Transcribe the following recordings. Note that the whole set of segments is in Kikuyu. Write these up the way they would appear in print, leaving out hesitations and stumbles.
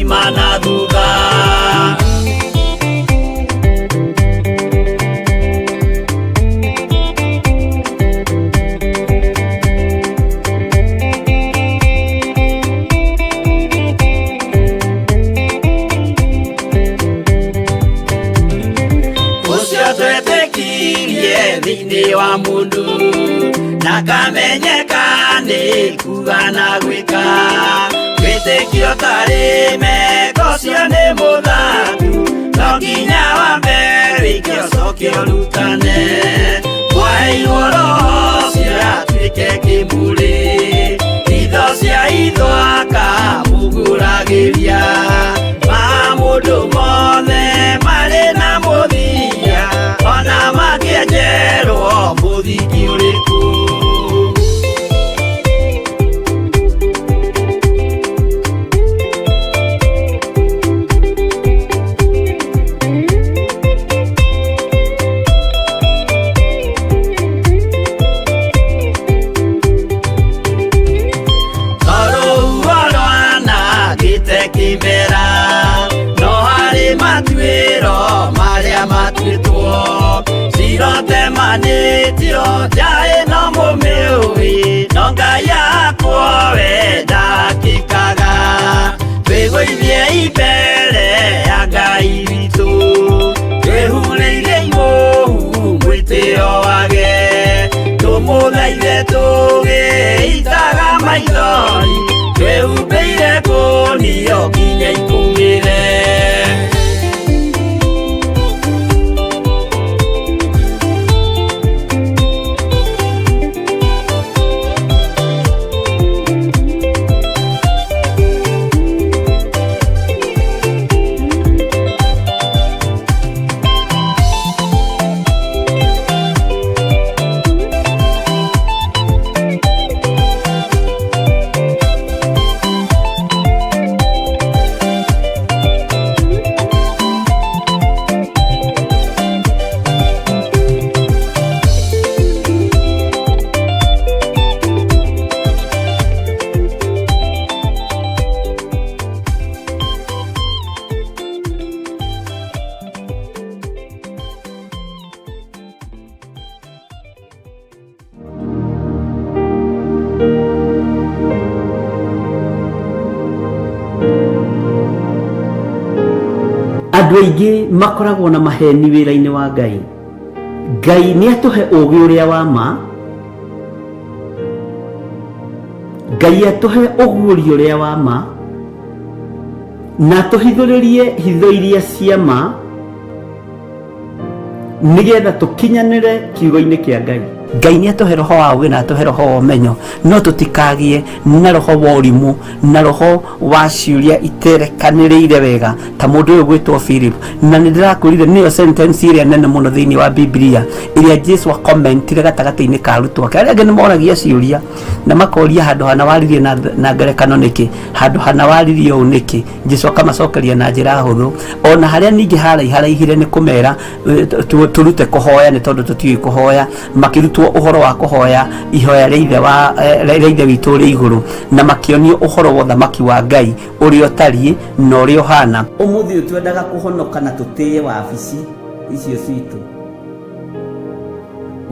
Tũkiuma na thutha. Ũcio twetĩkirie thĩinĩ wa mũndũ ndakamenyeka nĩ kuga na gwĩka. Wĩtĩkio tarĩ meko ũcio nĩ mũthaku, no nginya wambe wĩke ũcoke ũrutane. Mwaheirwo roho ũcio atuĩke kĩmũrĩ, itho cia itho akamũgũragĩria. Maũndũ mothe marĩ na mũthia, ona makĩenjerwo mũthingi ũrĩkũ. Tondũ rwanangĩte kĩmera, no harĩ matuĩro marĩa matuĩtwo. Cirotemanĩtio nja ĩno mũmĩũĩ, no Ngai yakwo we ndakĩkaga. Twĩgũithie mbere ya Ngai witũ, twĩhurĩire imũhu mwĩtĩo wage. Tũmũthaithe tũgĩitaga maithori, twĩhumbĩire ngũnio nginya ikũmĩre. Andũ aingĩ makoragwo na maheni wĩra-inĩ wa Ngai. Ngai nĩ atũhe ũũgĩ ũrĩa wa ma, Ngai atũhe ũguũrio ũrĩa wa ma, na atũhithũrĩrie hitho iria cia ma, nĩgetha tũkinyanĩre kiugo-inĩ kĩa Ngai. Ngai nĩ atũhe roho wa ũũgĩ na atũhe roho wa ũmenyo, no tũtikagĩe na roho wa ũrimũ na roho wa ciũria iterekanĩrĩire wega ta mũndũ ũyũ gwĩtwo Philip. Na nĩ ndĩrakwĩrire nĩyo sentence ĩrĩa nene mũno thĩinĩ wa Biblia ĩrĩa Jesu akomentire gatagatĩ-inĩ ka arutwo ake. Arĩa angĩ nĩ moragia ciũria na makoria handũ hana waririe na ngerekano nĩkĩ, handũ hana waririe ũũ nĩkĩ. Jesu akamacokeria na njĩra hũthũ. Ona harĩa ningĩ haraiharaihire nĩ kũmera tũrute kũhoya nĩ tondũ tũtiũĩ kũhoya. Makĩrutwo ũhoro wa kũhoya ihoya rĩa ithe wa rĩa ithe witũ ũrĩ igũrũ, na makĩonio ũhoro wa ũthamaki wa Ngai ũrĩa ũtariĩ na ũrĩa ũhana. Ũmũthĩ ũyũ twendaga kũhonoka na tũtĩe wabici icio citũ.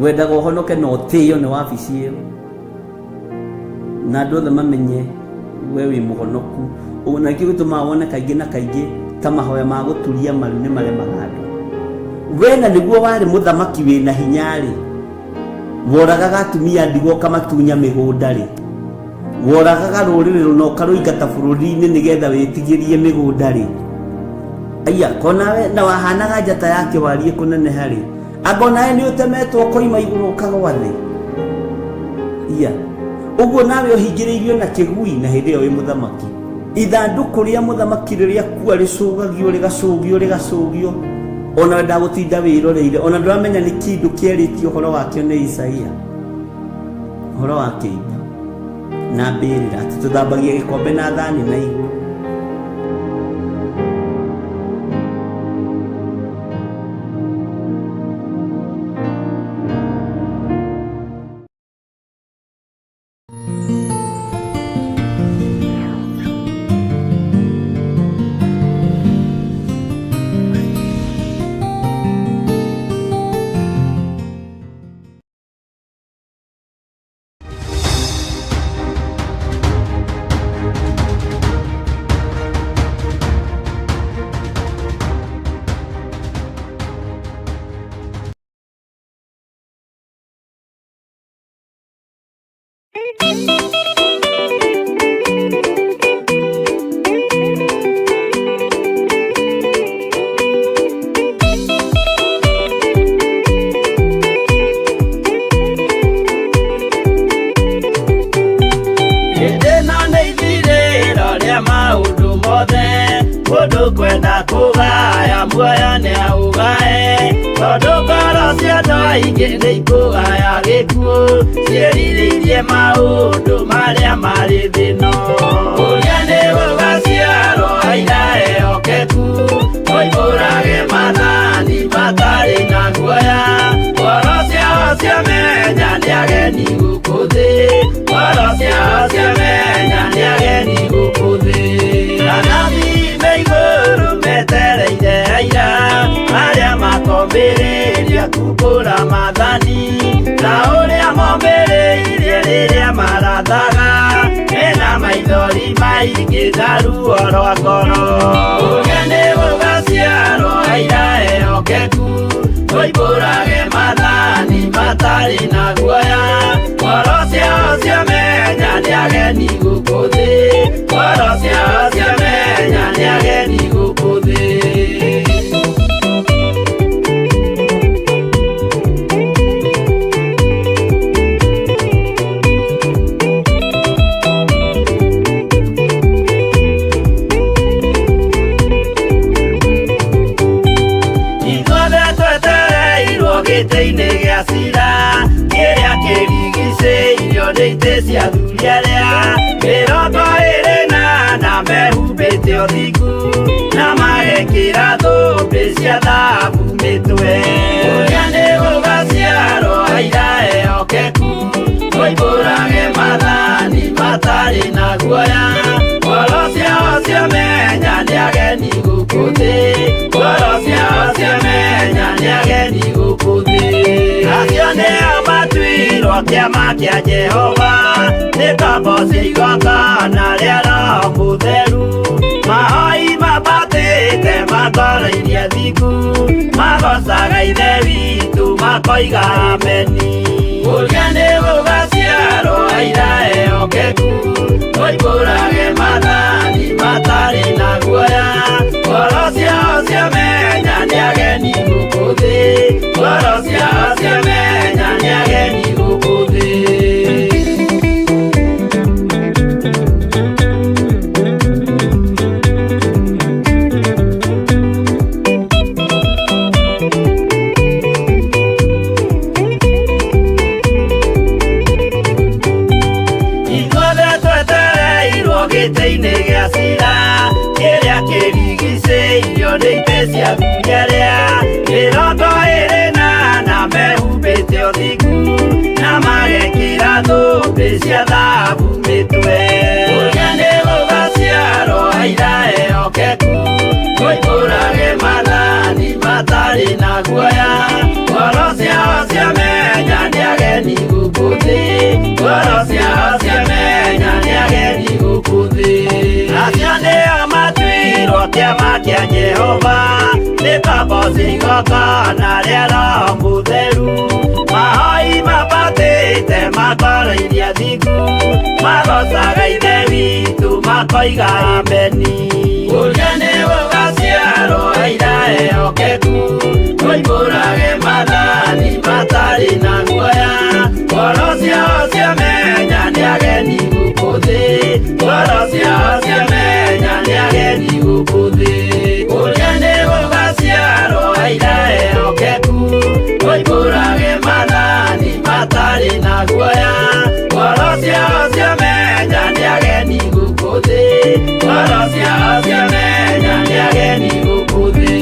Wendaga ũhonoke na ũtĩo nĩ wabici ĩyo, na andũ othe mamenye we wĩ mũhonoku. Ũguo na nĩkĩo gĩtũmaga wone kaingĩ na kaingĩ ta mahoya ma gũturia maru nĩ maremaga andũ. We na nĩguo warĩ mũthamaki wĩna hinya-rĩ, woragaga atumia ndigwa ũkamatunya mĩgũnda-rĩ, woragaga rũrĩrĩ rũna ũkarũingata bũrũri-inĩ nĩgetha wĩtigĩrie mĩgũnda-rĩ, aya konawe na wahanaga njata ya kĩwariĩ kũneneha-rĩ, anga onawe nĩ ũtemetwo ũkoima igũrũ ũkagwa thĩ. Iya ũguo nawe ũhingĩrĩirio na kĩgui na hĩndĩ ĩyo wĩ mũthamaki. Ithandũkũ rĩa mũthamaki rĩrĩa kua rĩcũgagio rĩgacũgio rĩgacũgio, ona wendaga gũtinda wĩroreire, ona ndũramenya nĩ kĩndũ kĩarĩtio ũhoro wakĩo nĩ Isaia, ũhoro wa kĩimba na mbĩrĩra, atĩ tũthambagia gĩkombe na thani na igũrũ. Maũndũ marĩa marĩ thĩno. Ũrĩa nĩ gũgaciarwo aira ehokeku, moimbũrage maathani matarĩ na guoya. Ngoro ciao ciamenya nĩ ageni gũkũ thĩ, ngoro ciao ciamenya nĩ ageni gũkũ thĩ. Anabii me igũrũ metereire aira arĩa makombĩrĩria kumbũra maathani, ta ũrĩa mombĩrĩirie rĩrĩa marathaga, mena maithori maingĩ na ruo rwa ngoro. Ũrĩa nĩ gũgaciarwo aira ehokeku, moimbũrage maathani matarĩ na guoya. Ngoro ciao ciamenya nĩ ageni gũkũ thĩ, ngoro ciao ciamenya nĩ ageni gũkũ thĩ. Ithuothe twetereirwo gĩtĩ-inĩ gĩa cira, kĩrĩa kĩrigicĩirio nĩ itĩ cia athuri arĩa 24 mehumbĩte ũthingu na magekĩra thũmbĩ cia thahabu mĩtwe. Ũrĩa nĩ gũgaciarwo aira ehokeku, moimbũrage maathani matarĩ na guoya. Ngoro ciao ciamenya nĩ ageni gũkũ thĩ, ngoro ciao ciamenya nĩ ageni gũkũ thĩ. Acio nĩo matuirwo kĩama kĩa Jehova, nĩ ngombo cia igongona rĩa Roho Mũtheru. Mahoi mambatĩte matoroirie thingu, magocaga Ithe witũ makoiga ameni. Ũrĩa nĩ gũgaciarwo aira ehokeku, moimbũrage maathani matarĩ na guoya. Ngoro ciao ciamenya nĩ ageni gũkũ thĩ, ngoro ciao ciamenya nĩ ageni gũkũ thĩ. Ithuothe twetereirwo gĩtĩ-inĩ gĩa cira, kĩrĩa kĩrigicĩirio nĩ itĩ cia athuri arĩa 24 mehumbĩte ũthingu na magekĩra thũmbĩ cia thahabu mĩtwe. Ũrĩa nĩ gũgaciarwo aira ehokeku, moimbũrage maathani matarĩ na guoya. Ngoro ciao ciamenya nĩ ageni gũkũ thĩ, ngoro ciao ciamenya nĩ ageni gũkũ thĩ. Acio nĩo matuirwo kĩama kĩa Jehova, nĩ ngombo cia igongona rĩa Roho Mũtheru. Mahoi mambatĩte matoroirie thingu, magocaga Ithe witũ makoiga ameni. Ũrĩa nĩ gũgaciarwo aira ehokeku, moimbũrage maathani matarĩ na guoya. Ngoro ciao ciamenya nĩ ageni gũkũ thĩ, ngoro ciao ciamenya nĩ ageni gũkũ thĩ. Ũrĩa nĩ gũgaciarwo aira ehokeku, moimbũrage maathani matarĩ na guoya. Ngoro ciao ciamenya nĩ ageni gũkũ thĩ, ngoro ciao ciamenya nĩ ageni gũkũ thĩ.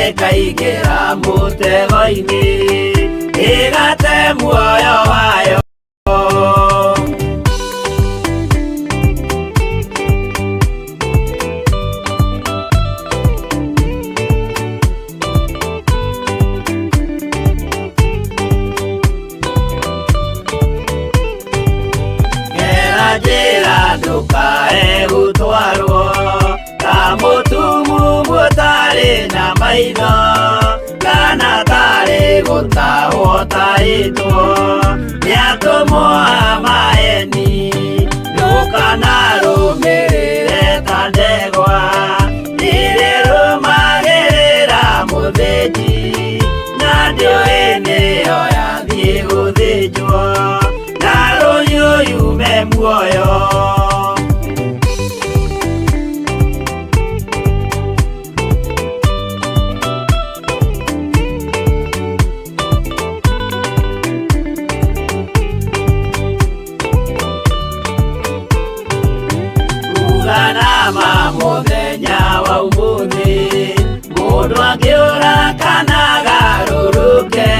Ĩkaingĩra mũtego-inĩ ĩgate muoyo wayo. Gera njĩra ndũkae gũtwarwo ta mũtumumu ũtarĩ na maitho kana tarĩ gũtahwo tahĩtwo nĩ atũmwo a maeni. Ndũkanarũmĩrĩre ta ndegwa irĩrũmagĩrĩra mũthĩnji na ndĩũĩ nĩyo yathiĩ gũthĩnjwo na rũhiũ yume muoyo. Uganama mũthenya wa ũmũthĩ mũndũ angĩũra kana agarũrũke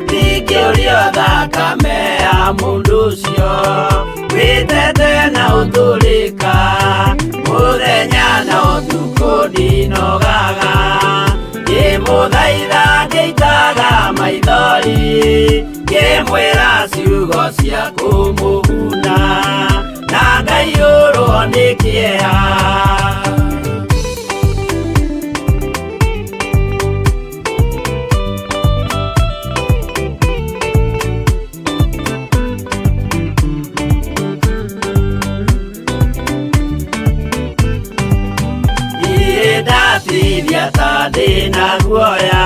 ndingĩũrio thakame ya mũndũ ũcio wĩtete na ũtũrĩka mũthenya na ũtukũ ndinogaga ngĩmũthaitha ngĩitaga maithori ngĩmwĩra ciugo cia kũmũguna na ngaiyũrwo nĩ kĩeha. Niĩ ndatithia ta ndĩna guoya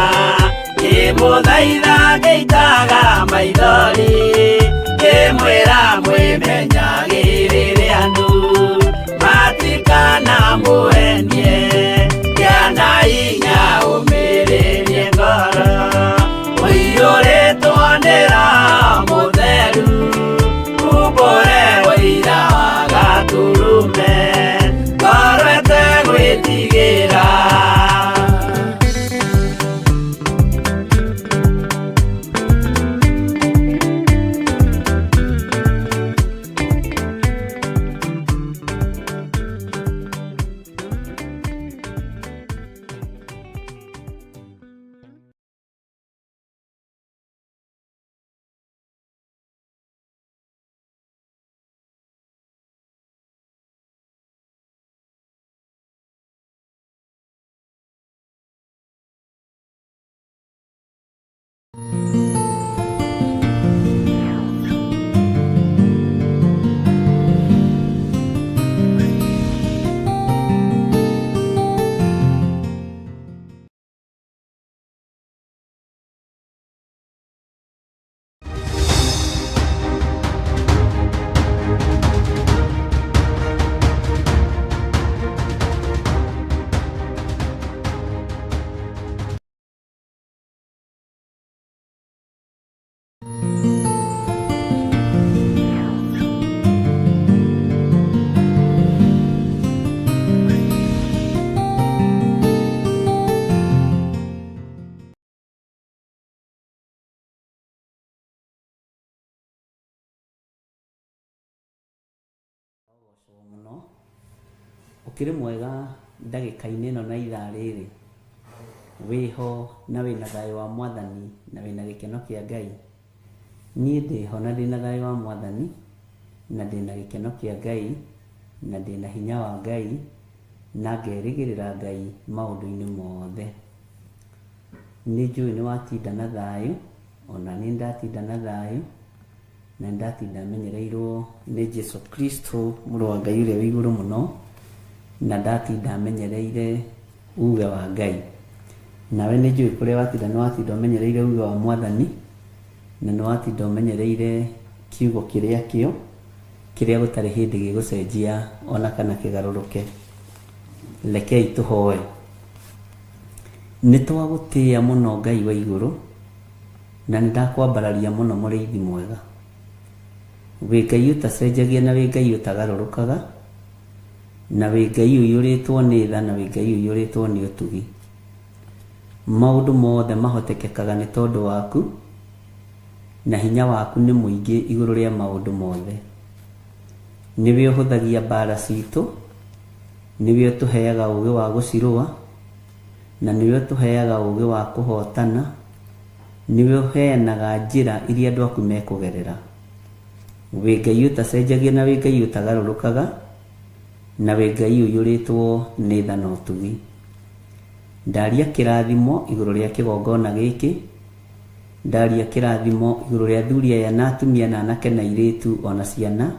ngĩmũthaitha ngĩitaga maithori ngĩmwĩra mwĩmenyagĩrĩre andũ matikana mũhenie kĩana hinya ũmĩrĩrie ngoro ũiyũrĩtwo nĩ Roho Mũtheru umbũre ũira wa Gatũrũme ngoro ĩtegwĩtigĩra. Mũno ũkĩrĩ mwega ndagĩka-inĩ ĩno na ithaa rĩrĩ wĩho na wĩna thayũ wa mwathani na wĩna gĩkeno kĩa Ngai. Niĩ ndĩho na ndĩna thayũ wa mwathani na ndĩna gĩkeno kĩa Ngai na ndĩna hinya wa Ngai na ngerĩgĩrĩra Ngai maũndũ-inĩ mothe. Nĩ njũĩ nĩ watinda na thayũ ona niĩ ndatinda na thayũ na ndatinda menyereirwo nĩ Jesu Kristo mũrũ wa Ngai ũrĩa wĩ igũrũ mũno na ndatinda menyereire uge wa Ngai. Nawe nĩ njũĩ kũrĩa watinda nĩ watinda ũmenyereire uge wa mwathani na nĩ watinda ũmenyereire kiugo kĩrĩa kĩo kĩrĩa gũtarĩ hĩndĩ gĩgũcenjia ona kana kĩgarũrũke. Rekei tũhoe. Nĩ twagũtĩĩa mũno Ngai wa igũrũ na nĩ ndakwambararia mũno mũrĩithi mwega. Wĩ Ngai ũtacenjagia na wĩ Ngai ũtagarũrũkaga na wĩ Ngai ũiyũrĩtwo nĩ tha na wĩ Ngai ũiyũrĩtwo nĩ ũtugi. Maũndũ mothe mahotekekaga nĩ tondũ waku, na hinya waku nĩ mũingĩ igũrũ rĩa maũndũ mothe. Nĩwe ũhũthagia mbara citũ, nĩwe ũtũheaga ũũgĩ wa gũcirũa, na nĩwe ũtũheaga ũũgĩ wa kũhotana, nĩwe ũheanaga njĩra iria andũ aku mekũgerera. Wĩ Ngai ũtacenjagia na wĩ Ngai ũtagarũrũkaga, na wĩ Ngai ũiyũrĩtwo nĩ tha na ũtugi. Ndaria kĩrathimo igũrũ rĩa kĩgongona gĩkĩ, ndaria kĩrathimo igũrũ rĩa athuri aya na atumia na anake na airĩtu ona ciana,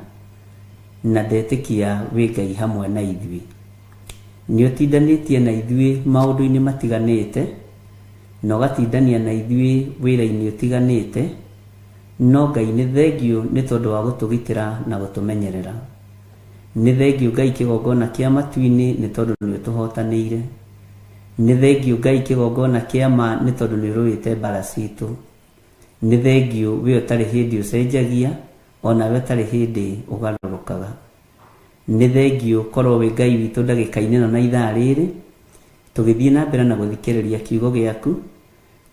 na ndetĩkia wĩ Ngai hamwe na ithuĩ. Nĩ ũtindanĩtie na ithuĩ maũndũ-inĩ matiganĩte, na ũgatindania na ithuĩ wĩra-inĩ ũtiganĩte, no Ngai nĩ thengiũ nĩ tondũ wa gũtũgitĩra na gũtũmenyerera. Nĩ thengiũ Ngai kĩgongona kĩa matu-inĩ nĩ tondũ nĩ ũtũhotanĩire. Nĩ thengiũ Ngai kĩgongona kĩa ma nĩ tondũ nĩ ũrũĩte mbara citũ. Nĩ thengiũ we ũtarĩ hĩndĩ ũcenjagia, onawe ũtarĩ hĩndĩ ũgarũrũkaga. Nĩ thengiũ korwo wĩ Ngai witũ ndagĩka-inĩ ĩno na ithaa rĩrĩ, tũgĩthiĩ na mbere na gũthikĩrĩria kiugo gĩaku,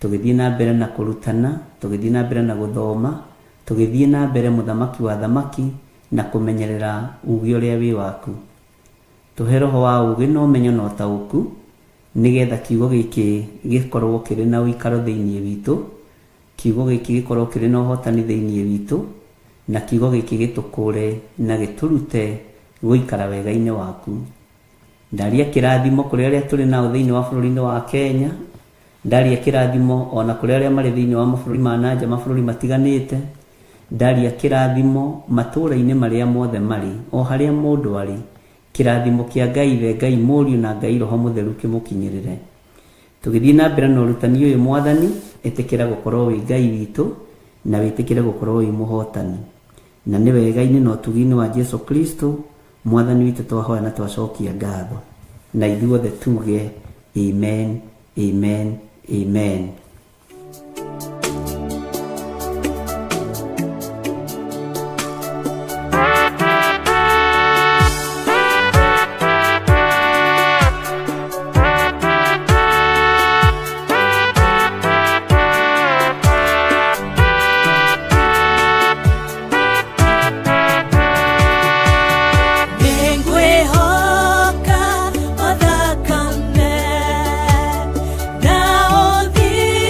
tũgĩthiĩ na mbere na kũrutana, tũgĩthiĩ na mbere na gũthoma, tũgĩthiĩ na mbere mũthamaki wa thamaki na kũmenyerera ũũgĩ ũrĩa wĩ waku. Tũhe roho wa ũũgĩ na ũmenyo na ũtaũku, nĩgetha kiugo gĩkĩ gĩkorwo kĩrĩ na ũikaro thĩinĩ witũ, kiugo gĩkĩ gĩkorwo kĩrĩ na ũhotani thĩinĩ witũ, na kiugo gĩkĩ gĩtũkũre na gĩtũrute gũikara wega-inĩ waku. Ndaria kĩrathimo kũrĩ arĩa tũrĩ nao thĩinĩ wa bũrũri-inĩ wa Kenya, ndaria kĩrathimo ona kũrĩ arĩa marĩ thĩinĩ wa mabũrũri ma nanja, mabũrũri matiganĩte, ndaria kĩrathimo matũũra-inĩ marĩa mothe marĩ, o harĩa mũndũ arĩ, kĩrathimo kĩa Ngai Ithe, Ngai Mũriũ na Ngai Roho Mũtheru kĩmũkinyĩrĩre. Tũgĩthiĩ na mbere na ũrutani ũyũ Mwathani, ĩtĩkĩra gũkorwo wĩ Ngai witũ, na wĩtĩkĩre gũkorwo wĩ mũhotani. Na nĩ wega-inĩ na ũtugi-inĩ wa Jesu Kristo, Mwathani witũ twahoya na twacokia ngatho. Na ithuothe tuge amen, amen, amen. Nĩngwĩhoka o thakame na ũthingu.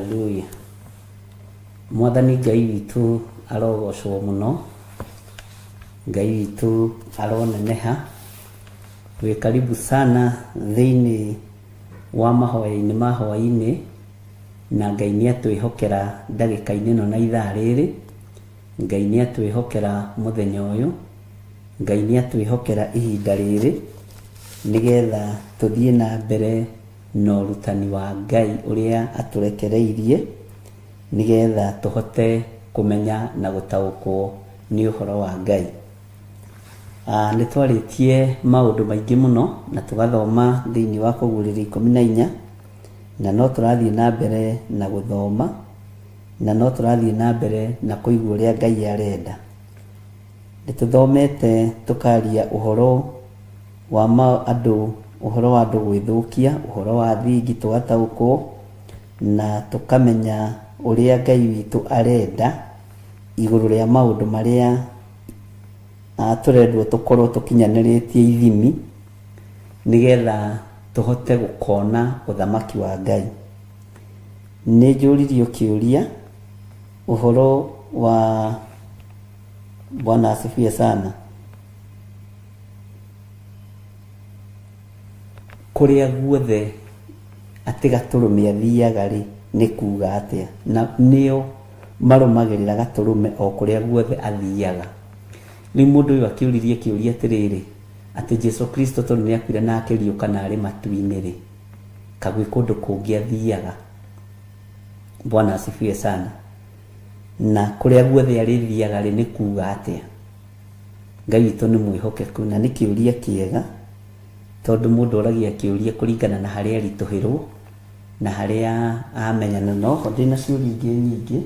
Haleluya. Mwathani Ngai witũ arogocwo mũno. Ngai witũ aroneneha. Wĩ karibu sana thĩinĩ wa mahoya-inĩ ma hwaĩ-inĩ, na Ngai nĩ atwĩhokera ndagĩka-inĩ ĩno na ithaa rĩrĩ. Ngai nĩ atwĩhokera mũthenya ũyũ. Ngai nĩ atwĩhokera ihinda rĩrĩ, nĩgetha tũthiĩ na mbere na ũrutani wa Ngai ũrĩa atũrekereirie, nĩgetha tũhote kũmenya na gũtaũkwo nĩ ũhoro wa Ngai. Nĩ twarĩtie maũndũ maingĩ mũno na tũgathoma thĩinĩ wa Kũguũrĩrio 14, na no tũrathiĩ na mbere na gũthoma, na no tũrathiĩ na mbere na kũigua ũrĩa Ngai arenda. Nĩ tũthomete tũkaria ũhoro wa andũ, ũhoro wa andũ gwĩthũkia, ũhoro wa thingi tũgataũkwo, na tũkamenya ũrĩa Ngai witũ arenda igũrũ rĩa maũndũ marĩa tũrendwo tũkorwo tũkinyanĩrĩtie ithimi, nĩgetha tũhote gũkona ũthamaki wa Ngai. Nĩ njũririo kĩũria ũhoro wa Bwana asifiwe sana. Kũrĩa guothe atĩ gatũrũme athiaga rĩ, nĩ kuga atĩa? Na nĩo marũmagĩrĩra gatũrũme o kũrĩa guothe athiaga. Rĩu mũndũ ũyũ akĩũririe kĩũria atĩrĩrĩ, atĩ Jesu Kristo tondũ nĩ akuire na akĩriũka na arĩ matu-inĩ rĩ, ka gwĩ kũndũ kũngĩ athiaga? Bwana asifiwe sana. Na kũrĩa guothe arĩthiaga rĩ, nĩ kuga atĩa? Ngai witũ nĩ mwĩhokeku na nĩ kĩũria kĩega, tondũ mũndũ oragia kĩũria kũringana na harĩa aritũhĩrwo na harĩa amenyana. No ho ndĩna ciũria ingĩ nyingĩ,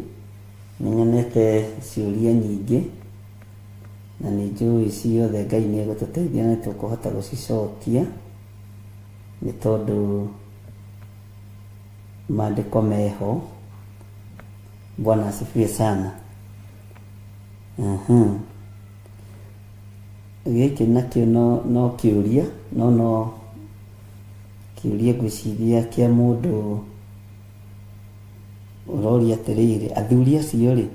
nĩ nyonete ciũria nyingĩ na nĩ njũĩ ciothe Ngai nĩ egũtũteithia na nĩ tũkũhota gũcicokia, nĩ tondũ maandĩko meho. Bwana asifiwe sana. Gĩkĩ nakĩo no kĩũria, no no kĩũria ngwĩciria kĩa mũndũ ũroria atĩrĩrĩ, athuri acio rĩ,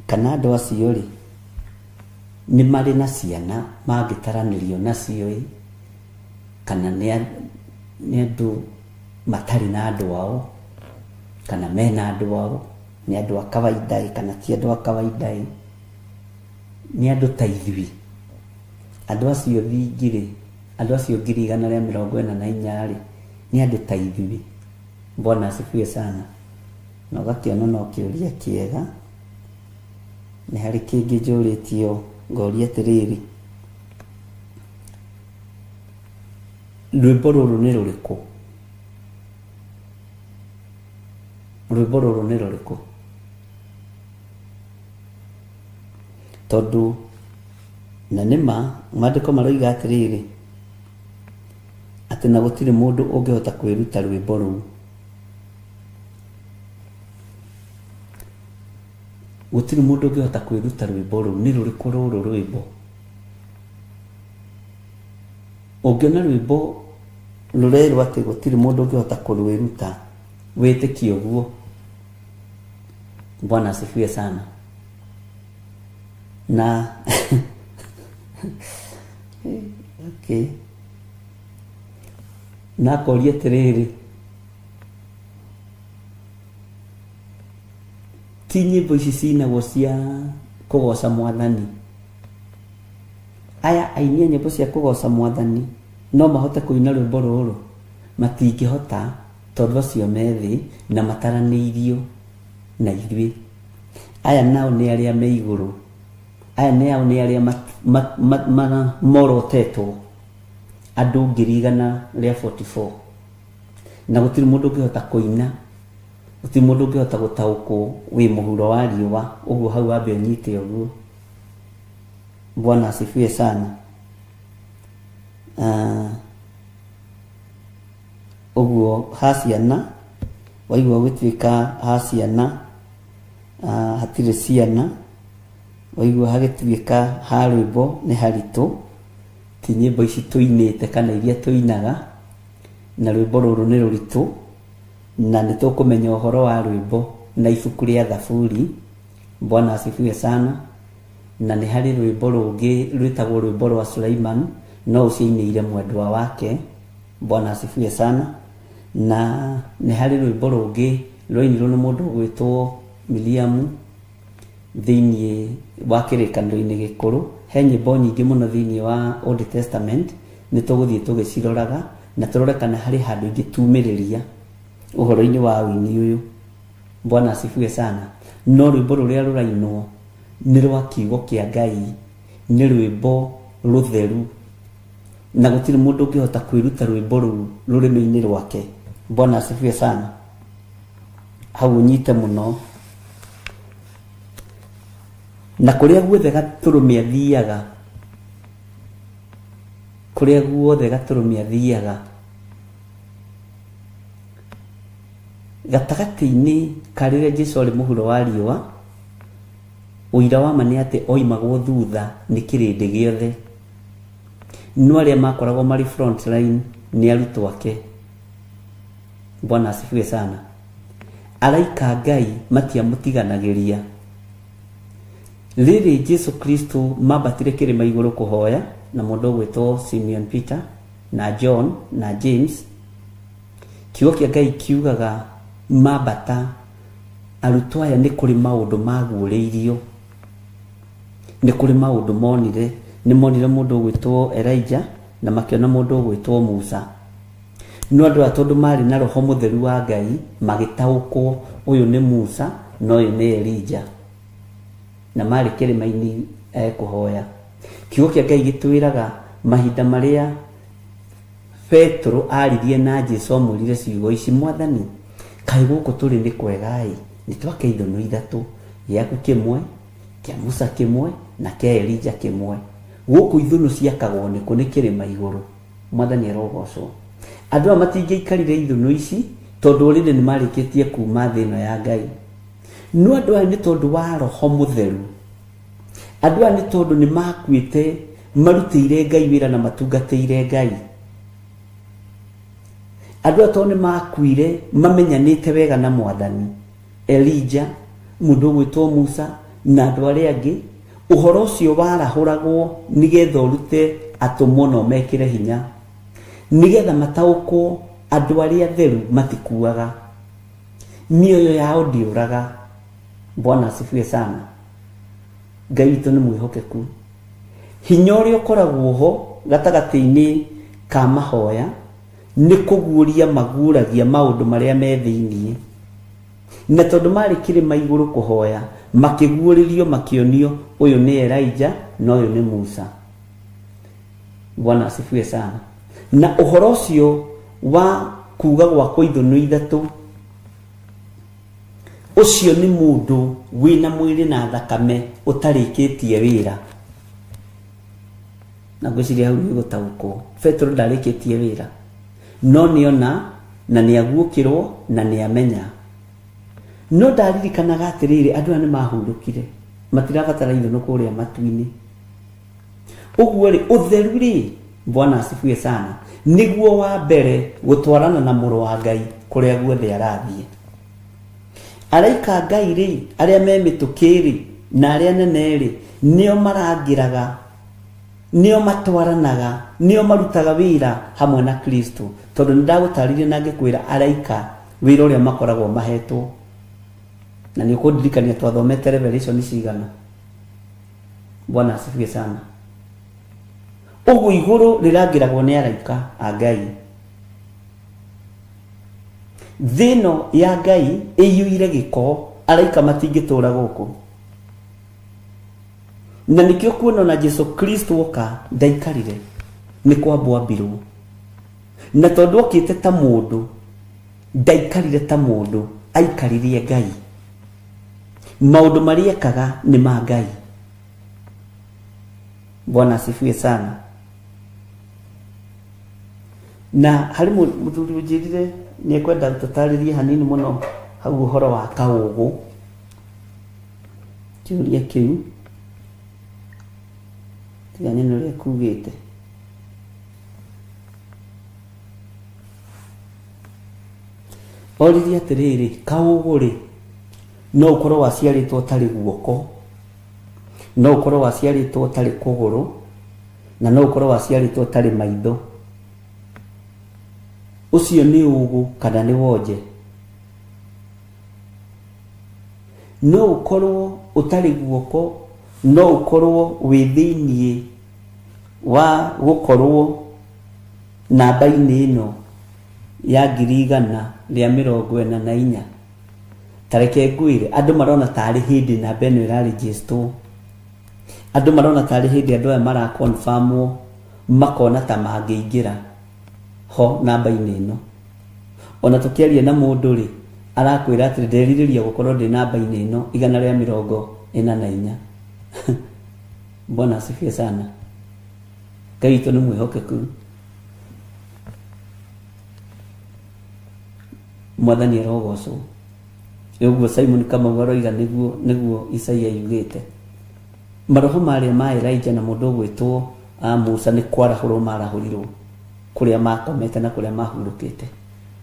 kana andũ acio rĩ, nĩ marĩ na ciana mangĩtaranĩrio nacio ĩ, kana nĩ andũ matarĩ na andũ ao, kana mena andũ ao, nĩ andũ a kawaida ĩ, kana ti andũ a kawaida ĩ, nĩ andũ ta ithuĩ. Andũ acio thingi rĩ, andũ acio 144,000 rĩ, nĩ andũ ta ithuĩ. Bwana asifiwe sana. Na ũgakĩona no kĩũria kĩega. Nĩ harĩ kĩngĩ njũrĩtio ngoria atĩrĩrĩ, rwĩmbo rũrũ nĩ rũrĩkũ? Rwĩmbo rũrũ nĩ rũrĩkũ? Tondũ na nĩ ma maandĩko maroiga atĩrĩrĩ, atĩ na gũtirĩ mũndũ ũngĩhota kwĩruta rwĩmbo rũu. Gũtirĩ mũndũ ũngĩhota kwĩruta rwĩmbo rũu. Nĩ rũrĩkũ rũrũ rwĩmbo? Ũngĩona rwĩmbo rũrerwo atĩ gũtirĩ mũndũ ũngĩhota kũrwĩruta, wĩtĩkie ũguo. Bwana asifiwe sana. Na okay. Na akoria atĩrĩrĩ, ti nyĩmbo ici cinagwo cia kũgoca mwathani? Aya aini a nyĩmbo cia kũgoca mwathani no mahote kũina rwĩmbo rũrũ? Matingĩhota, tondũ acio me thĩ na mataranĩirio na ithuĩ. Aya nao nĩ arĩa me igũrũ. Aya nao nĩ arĩa morotetwo, andũ 144,000. Na gũtirĩ mũndũ ũngĩhota kũina, gũtirĩ mũndũ ũngĩhota gũtaũkwo wĩ mũhuro wa riũa, ũguo hau wambe ũnyite ũguo. Bwana asifiwe sana. Ũguo ha ciana, waigua gũtuĩka ha ciana, hatirĩ ciana, waigua hagĩtuĩka ha rwĩmbo nĩ haritũ, ti nyĩmbo ici tũinĩte kana iria tũinaga, na rwĩmbo rũrũ nĩ rũritũ. Na nĩ tũkũmenya ũhoro wa rwĩmbo na ibuku rĩa Thaburi. Bwana asifiwe sana. Na nĩ harĩ rwĩmbo rũngĩ rwĩtagwo rwĩmbo rwa Suleiman, no ũcio ainĩire mwendwa wake. Bwana asifiwe sana. Na nĩ harĩ rwĩmbo rũngĩ rwainirwo nĩ mũndũ ũgwĩtwo Miriamu thĩinĩ wa kĩrĩkanĩro-inĩ gĩkũrũ. He nyĩmbo nyingĩ mũno thĩinĩ wa Old Testament, nĩ tũgũthiĩ tũgĩciroraga na tũrore kana harĩ handũ ingĩtumĩrĩria ũhoro-inĩ wa ũini ũyũ. Bwana asifiwe sana. No rwĩmbo rũrĩa rũrainwo nĩ rwa kiugo kĩa Ngai, nĩ rwĩmbo rũtheru, na gũtirĩ mũndũ ũngĩhota kwĩruta rwĩmbo rũu rũrĩmĩ-inĩ rwake. Bwana asifiwe sana. Hau ũnyite mũno. Na kũrĩa guothe Gatũrũme athiaga, kũrĩa guothe Gatũrũme athiaga, gatagatĩ-inĩ ka rĩrĩa Jesu arĩ mũhuro wa riũa, ũira wa ma nĩ atĩ oimagwo thutha nĩ kĩrĩndĩ gĩothe. No arĩa makoragwo marĩ front line nĩ arutwo ake. Bwana asifiwe sana. Araika a Ngai matiamũtiganagĩria. Rĩrĩ Jesu Kristo mambatire kĩrĩma igũrũ kũhoya na mũndũ ũgwĩtwo Simeon Peter na John na James, kiugo kĩa Ngai kiugaga mambata arutwo aya nĩ kũrĩ maũndũ maguũrĩirio, nĩ kũrĩ maũndũ monire. Nĩ monire mũndũ ũgwĩtwo Elijah na makĩona mũndũ ũgwĩtwo Musa. No andũ aya tondũ maarĩ na roho mũtheru wa Ngai, magĩtaũkwo ũyũ nĩ Musa na ũyũ nĩ Elija. Na maarĩ kĩrĩma-inĩ kũhoya. Kiugo kĩa Ngai gĩtwĩraga mahinda marĩa Petero aririe na Jesu amwĩrire ciugo ici, Mwathani, kaĩ gũkũ tũrĩ nĩ kwega-ĩ, nĩ twake ithũnũ ithatũ, gĩaku kĩmwe, kĩa Musa kĩmwe, na kĩa Elija kĩmwe. Gũkũ ithũnũ ciakagwo nĩkũ? Nĩ kĩrĩma igũrũ. Mwathani arogocwo. Andũ aya matingĩaikarire ithũnũ ici tondũ already nĩ marĩkĩtie kuma thĩ ĩno ya Ngai. No andũ aya nĩ tondũ wa Roho Mũtheru, andũ aya nĩ tondũ nĩ makuĩte marutĩire Ngai wĩra na matungatĩire Ngai. Andũ aya tondũ nĩ makuire mamenyanĩte wega na Mwathani, Elija, mũndũ ũgwĩtwo Musa na andũ arĩa angĩ, ũhoro ũcio warahũragwo nĩgetha ũrute atũmwo na ũmekĩre hinya, nĩgetha mataũkwo andũ arĩa atheru matikuaga, mĩoyo yao ndĩũraga. Bwana asifiwe sana. Ngai witũ nĩ mwĩhokeku. Hinya ũrĩa ũkoragwo ho gatagatĩ-inĩ ka mahoya nĩ kũguũria maguũragia maũndũ marĩa me thĩinĩ. Na tondũ maarĩ kĩrĩma igũrũ kũhoya, makĩguũrĩrio makĩonio ũyũ nĩ Elija na ũyũ nĩ Musa. Bwana asifiwe sana. Na ũhoro ũcio wa kuga gwakwo ithũnũ ithatũ, ũcio nĩ mũndũ wĩna mwĩrĩ na thakame ũtarĩkĩtie wĩra. Na ngwĩciria hau nĩ ũgũtaũkwo. Petero ndarĩkĩtie wĩra, no nĩona na nĩaguũkĩrwo na nĩamenya. No ndaririkanaga atĩrĩrĩ, andũ aya nĩmahurũkire, matirabatara ithũnũ kũrĩa matu-inĩ. Ũguo rĩ, ũtheru rĩ, Bwana asifiwe sana, nĩguo wa mbere gũtwarana na mũrũ wa Ngai kũrĩa guothe arathiĩ. Araika a Ngai rĩ, arĩa me mĩtũkĩ rĩ, na arĩa anene rĩ, nĩo marangĩraga, nĩo matwaranaga, nĩo marutaga wĩra hamwe na Kristo. Tondũ nĩ ndagũtarĩria na ngĩkwĩra araika wĩra ũrĩa makoragwo mahetwo. Na nĩ ũkũndirikania twathomete Revelation cigana. Bwana asifiwe sana. Ũguo igũrũ rĩrangĩragwo nĩ araika a Ngai. Thĩ ĩno ya Ngai ĩiyũire gĩko, araika matingĩtũra gũkũ. Na nĩkĩo kuona ona Jesu Kristo oka ndaikarire, nĩ kwambwo ambirwo. Na tondũ okĩte ta mũndũ, ndaikarire ta mũndũ, aikaririe Ngai. Maũndũ marĩa ekaga nĩ ma Ngai. Bwana asifiwe sana. Na harĩ mũthuri ũnjĩrire nĩ ekwenda tũtarĩrie hanini mũno hau ũhoro wa kaũgũ. Kĩũria kĩu tiga nyone ũrĩa kugĩte. Oririe atĩrĩrĩ, kaũgũ-rĩ, no ũkorwo waciarĩtwo ũtarĩ guoko, no ũkorwo waciarĩtwo ũtarĩ kũgũrũ, na no ũkorwo waciarĩtwo ũtarĩ maitho. Ũcio nĩ ũgũ kana nĩ wonje? No ũkorwo ũtarĩ guoko, no ũkorwo wĩ thĩiniĩ wa gũkorwo namba-inĩ ĩno ya 144,000. Ta reke ngwĩre, andũ marona tarĩ hĩndĩ namba ĩno ĩrarĩnjĩstwo. Andũ marona tarĩ hĩndĩ andũ aya marakonbamwo makona ta mangĩingĩra ho namba-inĩ ĩno. Ona tũkĩaria na mũndũ rĩ, arakwĩra atĩ nderirĩria gũkorwo ndĩ namba-inĩ ĩno 144. Bwana asifiwe sana. Ngai witũ nĩ mwĩhokeku. Mwathani arogocwo. Ũguo Simon Kamau aroiga nĩguo nĩguo Isaia yugĩte. Maroho marĩa ma Elijah na mũndũ ũgwĩtwo Musa nĩ kwarahũrwo marahũrirwo kũrĩa makomete na kũrĩa mahurũkĩte.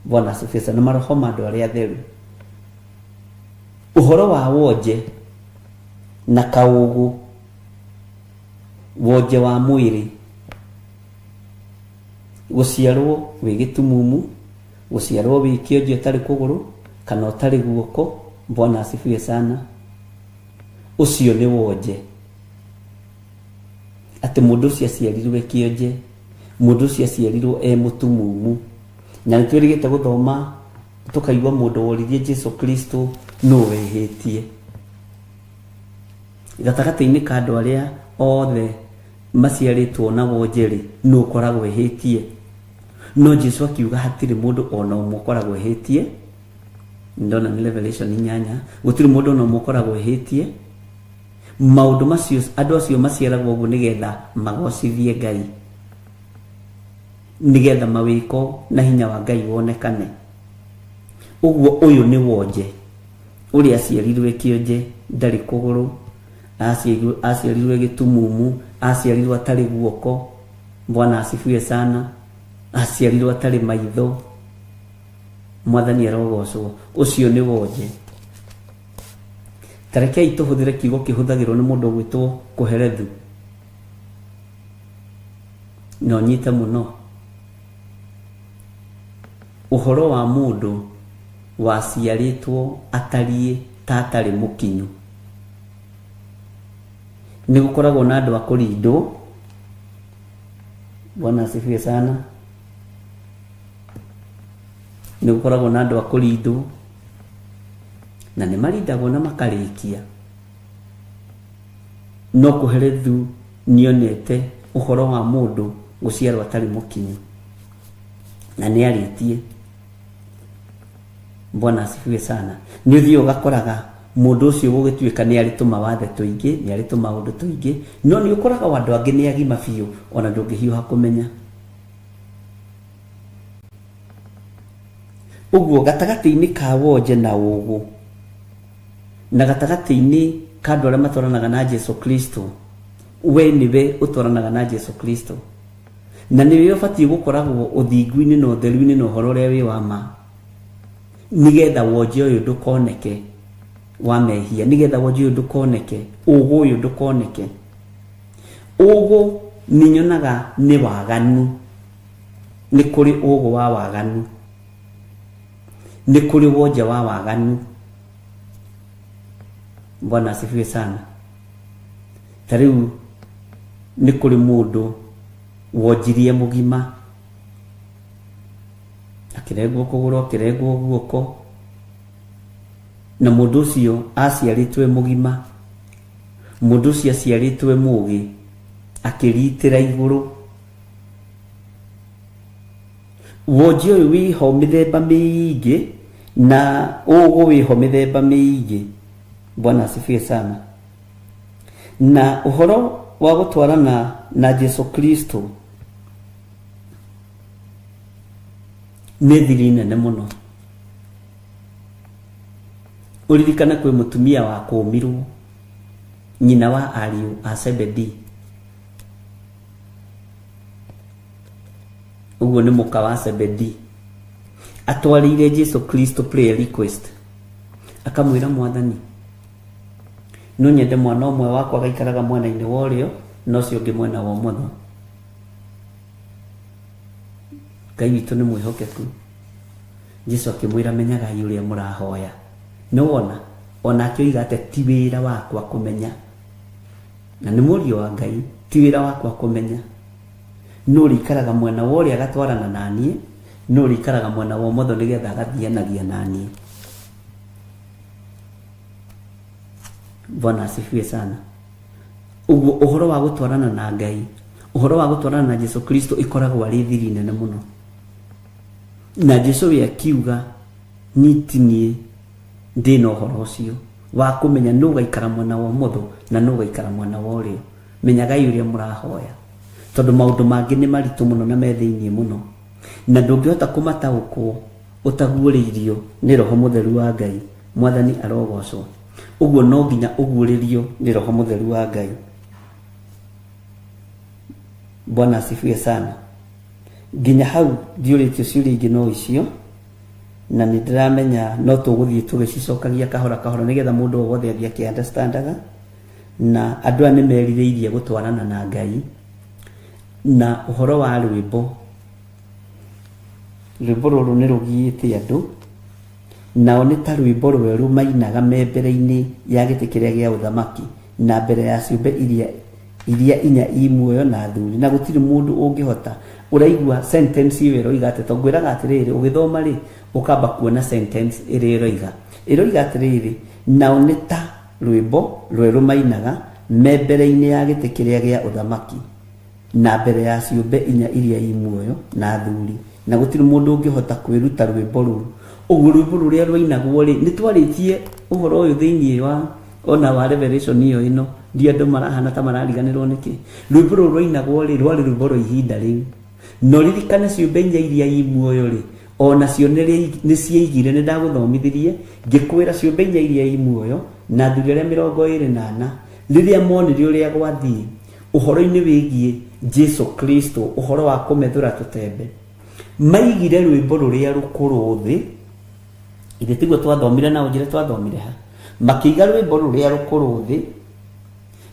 Bwana asifiwe sana. Maroho ma andũ arĩa atheru. Ũhoro wa wonje na kaũgũ, wonje wa mwĩrĩ, gũciarwo wĩ gĩtumumu, gũciarwo wĩ kĩonje ũtarĩ kũgũrũ kana ũtarĩ guoko. Bwana asifiwe sana. Ũcio nĩ wonje, atĩ mũndũ ũcio aciarirwo e kĩonje, mũndũ ũcio aciarirwo e mũtumumu. Na nĩ twĩrĩgĩte gũthoma tũkaigua mũndũ woririe Jesu Kristo nũ wehĩtie gatagatĩ-inĩ ka andũ arĩa othe maciarĩtwo na wonje-rĩ, nũ ũkoragwo ehĩtie? No Jesu akiuga hatirĩ mũndũ ona ũmwe ũkoragwo ehĩtie. Ndona nĩ Revelation 8, gũtirĩ mũndũ ona ũmwe ũkoragwo ehĩtie. Maũndũ macio andũ acio maciaragwo ũguo nĩgetha magocithie Ngai, nĩgetha mawĩko na hinya wa Ngai wonekane. Ũguo ũyũ nĩ wonje, ũrĩa aciarirwo e kĩonje, ndarĩ kũgũrũ, aciarirwo e gĩtumumu, aciarirwo atarĩ guoko. Bwana asifiwe sana. Aciarirwo atarĩ maitho. Mwathani arogocwo. Ũcio nĩ wonje. Ta rekei tũhũthĩre kiugo kĩhũthagĩrwo nĩ mũndũ ũgwĩtwo Kohelethu, na ũnyite mũno. Ũhoro wa mũndũ waciarĩtwo atariĩ ta atarĩ mũkinyu. Nĩ gũkoragwo na andũ a kũrindwo. Bwana asifiwe sana. Nĩ gũkoragwo na andũ a kũrindwo, na nĩ marindagwo na makarĩkia. No Kohelethu nĩonete ũhoro wa mũndũ gũciarwo atarĩ mũkinyu, na nĩ arĩtie. Bwana asifiwe sana. Nĩ ũthiĩ ũgakoraga mũndũ ũcio gũgĩtuĩka nĩ arĩ tũmawathe tũingĩ, nĩ arĩ tũmaũndũ tũingĩ, no nĩ ũkoraga andũ angĩ nĩ agima biũ, ona ndũngĩhiũha kũmenya. Ũguo gatagatĩ-inĩ ka wonje na ũgũ, na gatagatĩ-inĩ ka andũ arĩa matwaranaga na Jesu Kristo, we nĩwe ũtwaranaga na Jesu Kristo, na nĩwe ũbatiĩ gũkoragwo ũthingu-inĩ na ũtheru-inĩ na ũhoro ũrĩa wĩ wa ma, nĩgetha wonje ũyũ ndũkoneke wa mehia, nĩgetha wonje ũyũ ndũkoneke, ũgũ ũyũ ndũkoneke. Ũgũ nĩ nyonaga nĩ waganu. Nĩ kũrĩ ũgũ wa waganu, nĩ kũrĩ wonje wa waganu. Bwana asifiwe sana. Ta rĩu nĩ kũrĩ mũndũ wonjirie mũgima, akĩrengwo kũgũrũ, akĩrengwo guoko, na mũndũ ũcio aciarĩtwo e mũgima, mũndũ ũcio aciarĩtwo e mũgĩ, akĩritĩra igũrũ. Wonje ũyũ wĩho mĩthemba mĩingĩ na ũgũ wĩho mĩthemba mĩingĩ. Bwana asifiwe sana. Na ũhoro wa gũtwarana na Jesu Kristo nĩ thiri nene mũno. Ũririkane kwĩ mũtumia wakũmirwo, nyina wa ariũ a Zebedee. Ũguo nĩ mũka wa Zebedee. Atwarĩire Jesu Kristo prayer request, akamwĩra, "Mwathani, no nyende mwana ũmwe wakwa agaikaraga mwena-inĩ wa ũrĩo na ũcio ũngĩ mwena wa ũmotho." Ngai witũ nĩ mwĩhokeku. Jesu akĩmwĩra, "Menyagai ũrĩa mũrahoya." Nĩ wona onake oiga atĩ ti wĩra wakwa kũmenya, na nĩ mũriũ wa Ngai, ti wĩra wakwa kũmenya nũ ũrĩikaraga mwena wa ũrĩa agatwarana na niĩ, nũ ũrĩikaraga mwena wa ũmotho nĩgetha agathianagia na niĩ. Bwana asifiwe sana. Ũguo ũhoro wa gũtwarana na Ngai, ũhoro wa gũtwarana na Jesu Kristo, ĩkoragwo arĩ thiri nene mũno. Na Jesu we akiuga, "Niĩ ti niĩ ndĩna ũhoro ũcio wa kũmenya nũ ũgaikara mwena wa ũmotho na nũ ũgaikara mwena wa ũrĩo. Menyagai ũrĩa mũrahoya," tondũ maũndũ mangĩ nĩ maritũ mũno na me thĩinĩ mũno, na ndũngĩhota kũmataũkwo ũtaguũrĩirio nĩ Roho Mũtheru wa Ngai. Mwathani arogocwo. Ũguo no nginya ũguũrĩrio nĩ Roho Mũtheru wa Ngai. Bwana asifiwe sana. Nginya hau ndiũrĩtio ciũria ingĩ no icio, na nĩ ndĩramenya no tũgũthiĩ tũgĩcicokagia kahora kahora nĩgetha mũndũ o wothe athiĩ akĩ-understandaga. Na andũ aya nĩ merirĩirie gũtwarana na Ngai. Na ũhoro wa rwĩmbo, rwĩmbo rũrũ nĩ rũgiĩte andũ, nao nĩ ta rwĩmbo rwerũ mainaga me mbere-inĩ ya gĩtĩ kĩrĩa gĩa ũthamaki na mbere ya ciũmbe iria inya i muoyo na athuri, na gũtirĩ mũndũ ũngĩhota. Ũraigua sentence ĩyo ĩroiga atĩ, tondũ ngwĩraga atĩrĩrĩ, ũgĩthoma rĩ, ũkamba kuona sentence ĩrĩa ĩroiga atĩrĩrĩ, nao nĩ ta rwĩmbo rwerũ mainaga me mbere-inĩ ya gĩtĩ kĩrĩa gĩa ũthamaki na mbere ya ciũmbe inya iria i muoyo na athuri, na gũtirĩ mũndũ ũngĩhota kwĩruta rwĩmbo rũu. Ũguo rwĩmbo rũrĩa rwainagwo rĩ, nĩ twarĩtie ũhoro ũyũ thĩinĩ wa ona wa Revelation ĩyo ĩno, ndi andũ marahana ta marariganĩrwo nĩkĩ. Rwĩmbo rũrũ rwainagwo rĩ, rwarĩ rwĩmbo rwa ihinda rĩu. Na ũririkane ciũmbe inya iria i muoyo rĩ, onacio nĩ ciaigire. Nĩ ndagũthomithirie ngĩkwĩra ciũmbe inya iria i muoyo na athuri arĩa 24, rĩrĩa monire ũrĩa gwathiĩ ũhoro-inĩ wĩgiĩ Jesu Kristo, ũhoro wa kũmethũra tũtembe, maigire rwĩmbo rũrĩa rũkũrũ thĩ. Ithe tiguo twathomire? Na ũnjĩre twathomire ha. Makĩiga rwĩmbo rũrĩa rũkũrũ thĩ,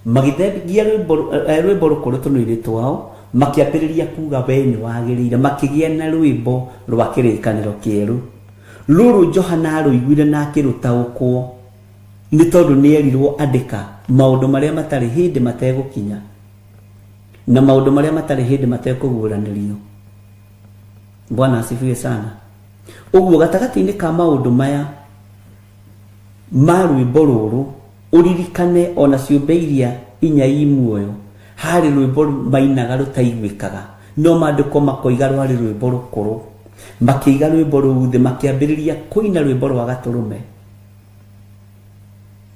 magĩthengia rwĩmbo rũkũrũ tũnua-inĩ twao, makĩambĩrĩria kuga, "We nĩ wagĩrĩire." Makĩgĩa na rwĩmbo rwa kĩrĩkanĩro kĩerũ. Rũrũ Johana arũiguire na akĩrũtaũkwo, nĩ tondũ nĩ erirwo, "Andĩka maũndũ marĩa matarĩ hĩndĩ mategũkinya na maũndũ marĩa matarĩ hĩndĩ matekũguũranĩrio." Bwana asifiwe sana. Ũguo gatagatĩ-inĩ ka maũndũ maya ma rwĩmbo rũrũ, ũririkane ona ciũmbe iria inya i muoyo harĩ rwĩmbo mainaga rũtaiguĩkaga, no maandĩko makoiga rwarĩ rwĩmbo rũkũrũ. Makĩiga rwĩmbo rũu thĩ, makĩambĩrĩria kũina rwĩmbo rwa gatũrũme.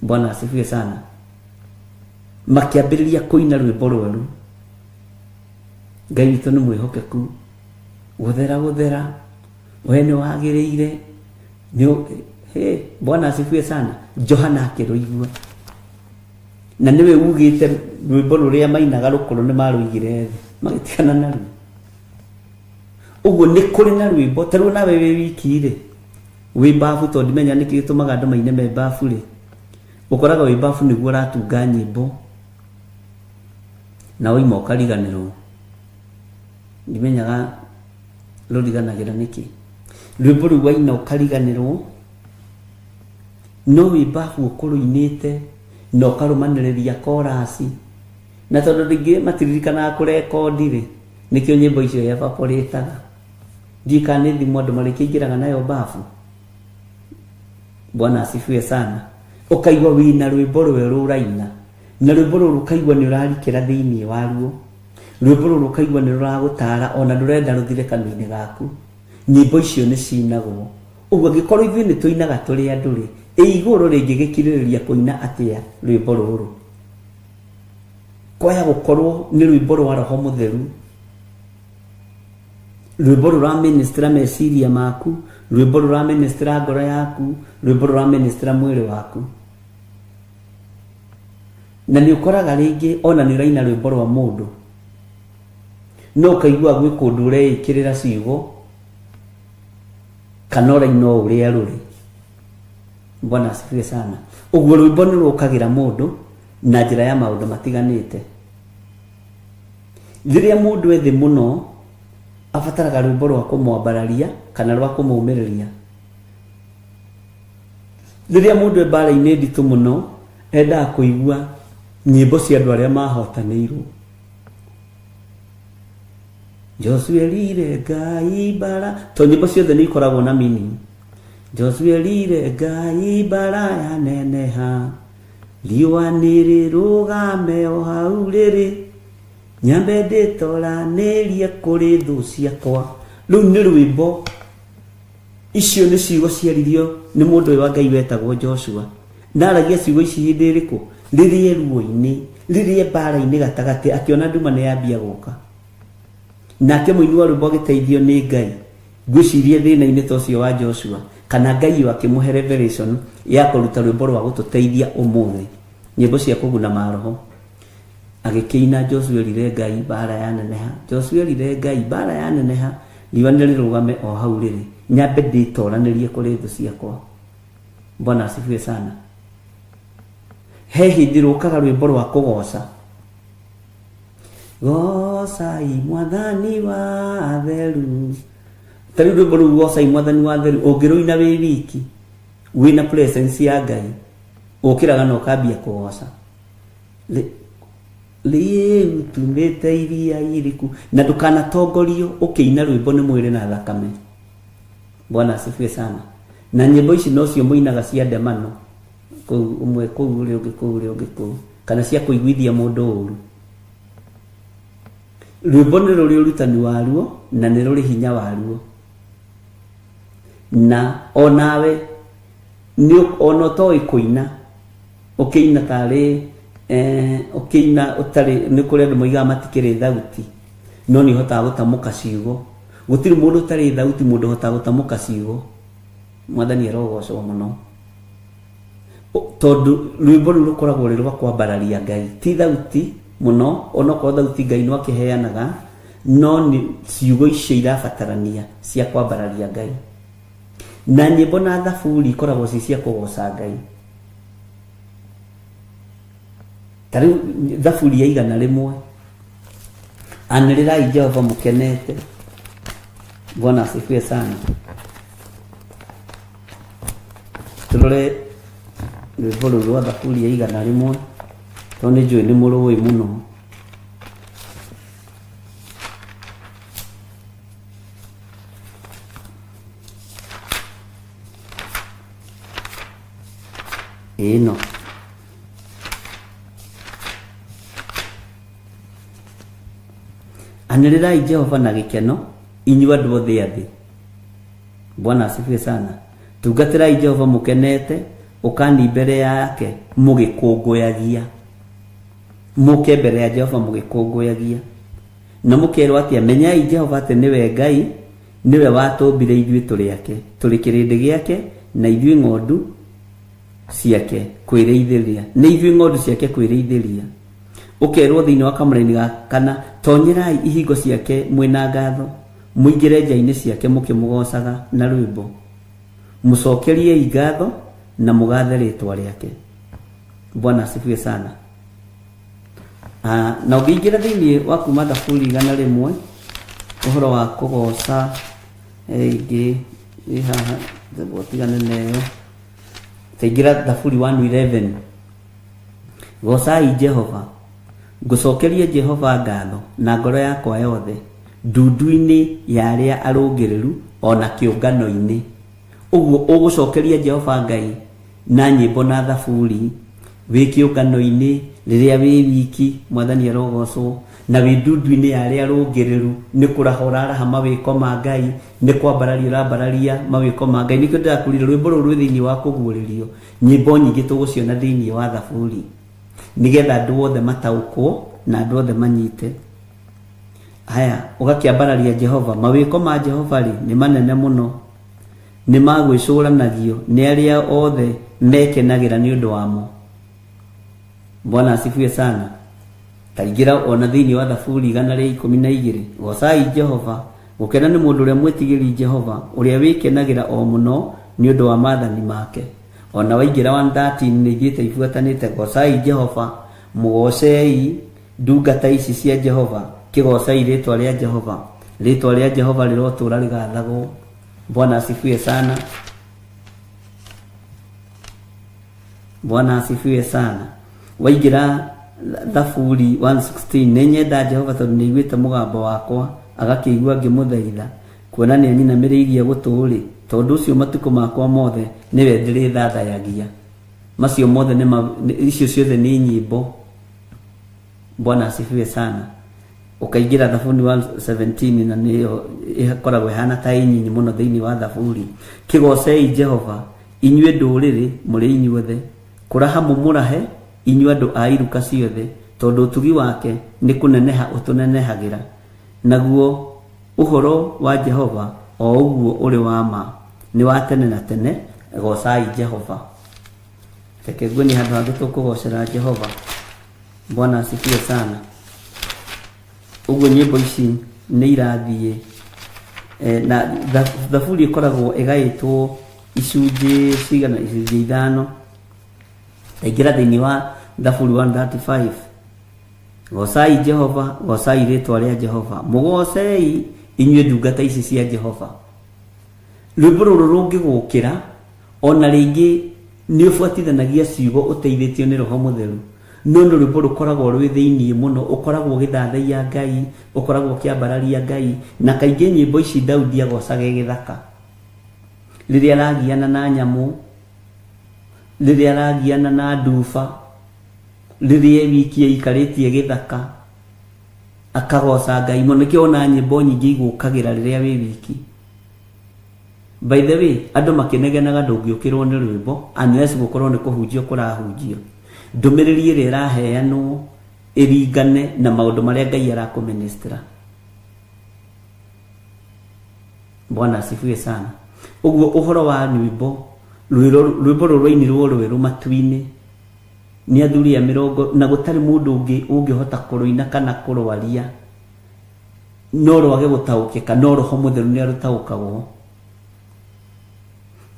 Bwana asifiwe sana. Makĩambĩrĩria kũina rwĩmbo rwerũ. Ngai witũ nĩ mwĩhokeku. Gũthera, gũthera, we nĩ wagĩrĩire nĩ. Hey, Bwana asifiwe sana. Johana akĩrũigua, na nĩwe ugĩte rwĩmbo rũrĩa mainaga rũkũrũ nĩ marũigire thĩ, magĩtigana naruo. Ũguo nĩ kũrĩ na rwĩmbo ta rĩu nawe wĩ wiki rĩ, wĩ babu, tondũ ndimenya nĩkĩ gĩtũmaga andũ maine me babu rĩ, ũkoraga wĩ babu nĩguo ũratunga nyĩmbo na waima ũkariganĩrwo. Ndimenyaga rũriganagĩra nĩkĩ rwĩmbo rũu waina ũkariganĩrwo, no wĩ babu ũkũrũinĩte na ũkarũmanĩrĩria korasi, na tondũ rĩngĩ matiririkanaga kũrekondi rĩ, nĩkĩo nyĩmbo icio evaporĩtaga. Ndiũĩ kana nĩ thimũ andũ marĩkĩingĩraga nayo babu. Bwana asifiwe sana. Ũkaigua wĩna rwĩmbo rwerũ ũraina, na rwĩmbo rũrũ ũkaigua nĩ ũrarikĩra thĩinĩ waruo. Rwĩmbo rũrũ ũkaigua nĩ rũragũtara, ona ndũrenda rũthire kanua-inĩ gaku. Nyĩmbo icio nĩ cinagwo. Ũguo angĩkorwo ithuĩ nĩ tũinaga tũrĩ andũ rĩ, ĩ igũrũ rĩngĩgĩkirĩrĩria kũina atĩa rwĩmbo rũrũ? Kwaya gũkorwo nĩ rwĩmbo rwa Roho Mũtheru, rwĩmbo rũraministra meciria maku, rwĩmbo rũraministra ngoro yaku, rwĩmbo rũraministra mwĩrĩ waku. Na nĩ ũkoraga rĩngĩ ona nĩ ũraina rwĩmbo rwa mũndũ, no ũkaigua gwĩ kũndũ ũreĩkĩrĩra ciugo. Kana ũraina o ũrĩa rũrĩ. Bwana asifiwe sana. Ũguo rwĩmbo nĩ rũkagĩra mũndũ na njĩra ya maũndũ matiganĩte. Rĩrĩa mũndũ e thĩ mũno, abataraga rwĩmbo rwa kũmwambararia kana rwa kũmũmĩrĩria. Rĩrĩa mũndũ e mbara-inĩ nditũ mũno, endaga kũigua nyĩmbo cia andũ arĩa mahotanĩirwo. Joshua erire Ngai mbara, to nyĩmbo ciothe nĩ ikoragwo na meaning. Joshua erire Ngai mbara yaneneha, riũa nĩrĩrũgame o hau rĩrĩ, nyambe ndĩtoranĩrie kũrĩ thũ ciakwa. Rũu nĩ rwĩmbo. Icio nĩ ciugo ciaririo nĩ mũndũ ũyũ wa Ngai wetagwo Joshua. Na aragia ciugo ici hĩndĩ ĩrĩkũ? Rĩrĩa e ruo-inĩ, rĩrĩa e mbara-inĩ gatagatĩ, akĩona nduma nĩ yambia gũka. Nake mũini wa rwĩmbo agĩteithio nĩ Ngai, ngwĩciria thĩna-inĩ ta ũcio wa Joshua, kana Ngai ũyũ akĩmũhe revelation ya kũruta rwĩmbo rwa gũtũteithia ũmũthĩ, nyĩmbo cia kũguna maroho. Agĩkĩina Joshua erire Ngai mbara yaneneha, Joshua erire Ngai mbara yaneneha, riũa nĩ rĩrũgame o hau rĩrĩ, nyambe ndĩtoranĩrie kũrĩ thũ ciakwa. Bwana asifiwe sana. He hĩndĩ rũkaga rwĩmbo rwa kũgoca. Gocai mwathani wa atheru. Ta rĩu rwĩmbo rũu gocai mwathani wa atheru ũngĩrũina wĩ wiki wĩna presence ya Ngai ũkĩraga na ũkambia kũgoca. Rĩu tumĩte iria iriku na ndũkanatongorio ũkĩina rwĩmbo nĩ mwĩrĩ na thakame. Bwana asifiwe sana. Na nyĩmbo ici nocio mũinaga cia ndemano kũu ũmwe kũu ũrĩa ũngĩ kũu ũrĩa ũngĩ kũu kana cia kũiguithia mũndũ ũru. Rwĩmbo nĩ rũrĩ ũrutani waruo na nĩ rũrĩ hinya waruo. Na onawe nĩ ona ũtoĩ kũina ũkĩina tarĩ eh, ũkĩina ũtarĩ nĩ kũrĩ andũ moigaga matikĩrĩ thauti no nĩ ũhotaga gũtamũka ciugo. Gũtirĩ mũndũ ũtarĩ thauti mũndũ ũhotaga gũtamũka ciugo. Mwathani arogocwo mũno. Tondũ rwĩmbo rũu rũkoragwo rwĩ rwa kwambararia Ngai, ti thauti mũno, onokorwo thauti Ngai no akĩheanaga, no nĩ ciugo icio irabatarania cia kwambararia Ngai. Na nyĩmbo na thaburi ikoragwo ci cia kũgoca Ngai. Ta rĩu thaburi ya 101, anĩrĩrai Jehova mũkenete. Bwana asifiwe sana. Tũrore rwĩmbo rũu rwa thaburi ya 101, tondũ nĩ njũĩ nĩ mũrũĩ mũno. Ĩno. Anĩrĩrai Jehova na gĩkeno, inyuĩ andũ othe a thĩ. Bwana asifiwe sana. Tungatĩrai Jehova mũkenete, ũkani mbere yake mũgĩkũngũyagia. Mũke mbere ya Jehova mũgĩkũngũyagia. Na mũkerwo atĩa? Menyai Jehova atĩ nĩwe Ngai, nĩwe watũmbire ithuĩ tũrĩ ake, tũrĩ kĩrĩndĩ gĩake, na ithuĩ ng'ondu ciake kwĩrĩithĩria. Nĩ ithuĩ ng'ondu ciake kwĩrĩithĩria. Ũkerwo thĩinĩ wa kamũraini ga kana, tonyerai ihingo ciake mwĩ na ngatho, mũingĩre nja-inĩ ciake mũkĩmũgoocaga na rwĩmbo. Mũcokeriei ngatho na mũgathe rĩĩtwa rĩake. Bwana asifiwe sana. Ah, na ũngĩingĩra thĩinĩ wa kuma thaburi 101 ũhoro wa kũgoca ĩngĩ ĩ haha tigane na ĩyo taingĩra thaburi 111 Gocai Jehova. Ngũcokeria Jehova ngatho na ngoro yakwa yothe, ndundu-inĩ ya arĩa arũngĩrĩru o na kĩũngano-inĩ. Ũguo ũgũcokeria Jehova Ngai na nyĩmbo na thaburi wĩ kĩũngano-inĩ, rĩrĩa wĩ wiki, Mwathani arogocwo, na wĩ ndundu-inĩ ya arĩa arũngĩrĩru, nĩ kũraha ũraraha mawĩko ma Ngai, nĩ kwambararia ũrambararia mawĩko ma Ngai. Nĩkĩo ndĩrakwĩrire rwĩmbo rũrũ rwĩ thĩinĩ wa kũguũrĩrio. Nyĩmbo nyingĩ tũgũciona thĩinĩ wa Thaburi nĩgetha andũ othe mataũkwo na andũ othe manyite. Haya, ũgakĩambararia Jehova. Mawĩko ma Jehova-rĩ, nĩ manene mũno, nĩ ma gwĩcũranagio nĩ arĩa othe mekenagĩra nĩ ũndũ wamo. Bwana asifiwe sana. Ta ingĩra ona thĩinĩ wa Thaburi 112, gocai Jehova. Gũkena nĩ mũndũ ũrĩa mwĩtigĩri Jehova, ũrĩa wĩkenagĩra o mũno nĩ ũndũ wa maathani make. O na waingĩra 113 nĩ ithiĩte ibuatanĩte, goocai Jehova, mũgoocei ndungata ici cia Jehova, kĩgoocai rĩĩtwa rĩa Jehova. Rĩĩtwa rĩa Jehova rĩrotũũra rĩgathagwo. Bwana asifiwe sana. Bwana asifiwe sana. Waingĩra Thaburi 116 nĩ nyenda Jehova tondũ nĩ aiguĩte mũgambo wakwa agakĩigua ngĩmũthaitha kuona nĩ anyinamĩrĩirie gũtũ-rĩ, tondũ ũcio matukũ makwa mothe nĩwe ndĩrĩthathayagia. Macio mothe nĩ icio ciothe nĩ nyĩmbo. Bwana asifiwe sana. Ũkaingĩra Thaburi 117 na nĩyo ĩkoragwo ĩhana ta ĩ nyinyi mũno thĩinĩ wa Thaburi. Kĩgocei Jehova inyuĩ ndũrĩrĩ mũrĩ inyuothe, kũraha mũmũrahe inyuĩ andũ a iruka ciothe, tondũ ũtugi wake nĩ kũneneha ũtũnenehagĩra, naguo ũhoro wa Jehova o ũguo ũrĩ wa ma nĩ wa tene na tene. Goocai Jehova. Reke nguonie handũ hangĩ tũkũgocera Jehova. Bwana asifiwe sana. Ũguo nyĩmbo ici nĩ irathiĩ na thaburi ĩkoragwo ĩgaĩtwo icunjĩ cigana, icunjĩ ithano. Taingĩra thĩinĩ wa Thaburi 135. Goocai Jehova, goocai rĩtwa rĩa Jehova, mũgoocei inyuĩ ndungata ici cia Jehova. Rwĩmbo rũrũ rũngĩgũkĩra ona rĩngĩ nĩ ũbuatithanagia ciugo ũteithĩtio nĩ Roho Mũtheru, no nĩ rwĩmbo rũkoragwo rwĩ thĩinĩ mũno, ũkoragwo ũgĩthathaiya Ngai, ũkoragwo ũkĩambararia Ngai, na kaingĩ nyĩmbo ici Daudi agocaga e gĩthaka. Rĩrĩa aragiana na nyamũ, rĩrĩa aragiana na nduba, rĩrĩa e wiki aikarĩtie gĩthaka, akagoca Ngai mũno. Nĩkĩo wonaga nyĩmbo nyingĩ igũkagĩra rĩrĩa wĩ wiki. By the way, andũ makĩnegenaga ndũngĩũkĩrwo nĩ rwĩmbo unless gũkorwo nĩ kũhunjio kũrahunjio. Ndũmĩrĩri ĩrĩa ĩraheanwo ĩringane na maũndũ marĩa Ngai arakũministra. Bwana asifiwe sana. Ũguo ũhoro wa nyĩmbo, rwĩmbo rũrũ rwainirwo rwerũ matu-inĩ nĩ athuri a mĩrongo na gũtarĩ mũndũ ũngĩ ũngĩhota kũrũina kana kũrwaria, no rwage gũtaũkĩka, no Roho Mũtheru nĩ arũtaũkagwo.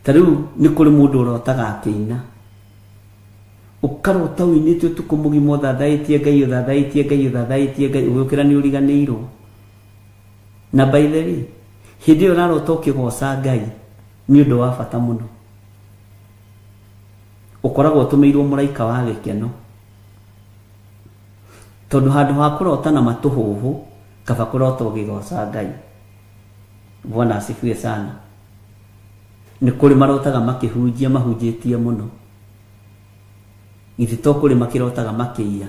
Ta rĩu nĩ kũrĩ mũndũ ũrotaga akĩina, ũkarota ũinĩte ũtukũ mũgima ũthathaĩtie Ngai, ũthathaĩtie Ngai, ũthathaĩtie Ngai, ũgĩũkĩra nĩ ũriganĩirwo. Na by the way, hĩndĩ ĩyo ũrarota ũkĩgoca Ngai nĩ ũndũ wa bata mũno. Ũkoragwo ũtũmĩirwo mũraika wa gĩkeno. Tondũ handũ ha kũrota na matũhũhũ, kaba kũrota ũkĩgoca Ngai. Bwana asifiwe sana. Nĩ kũrĩ marotaga makĩhunjia mahunjĩtie mũno. Githĩ to kũrĩ makĩrotaga makĩiya?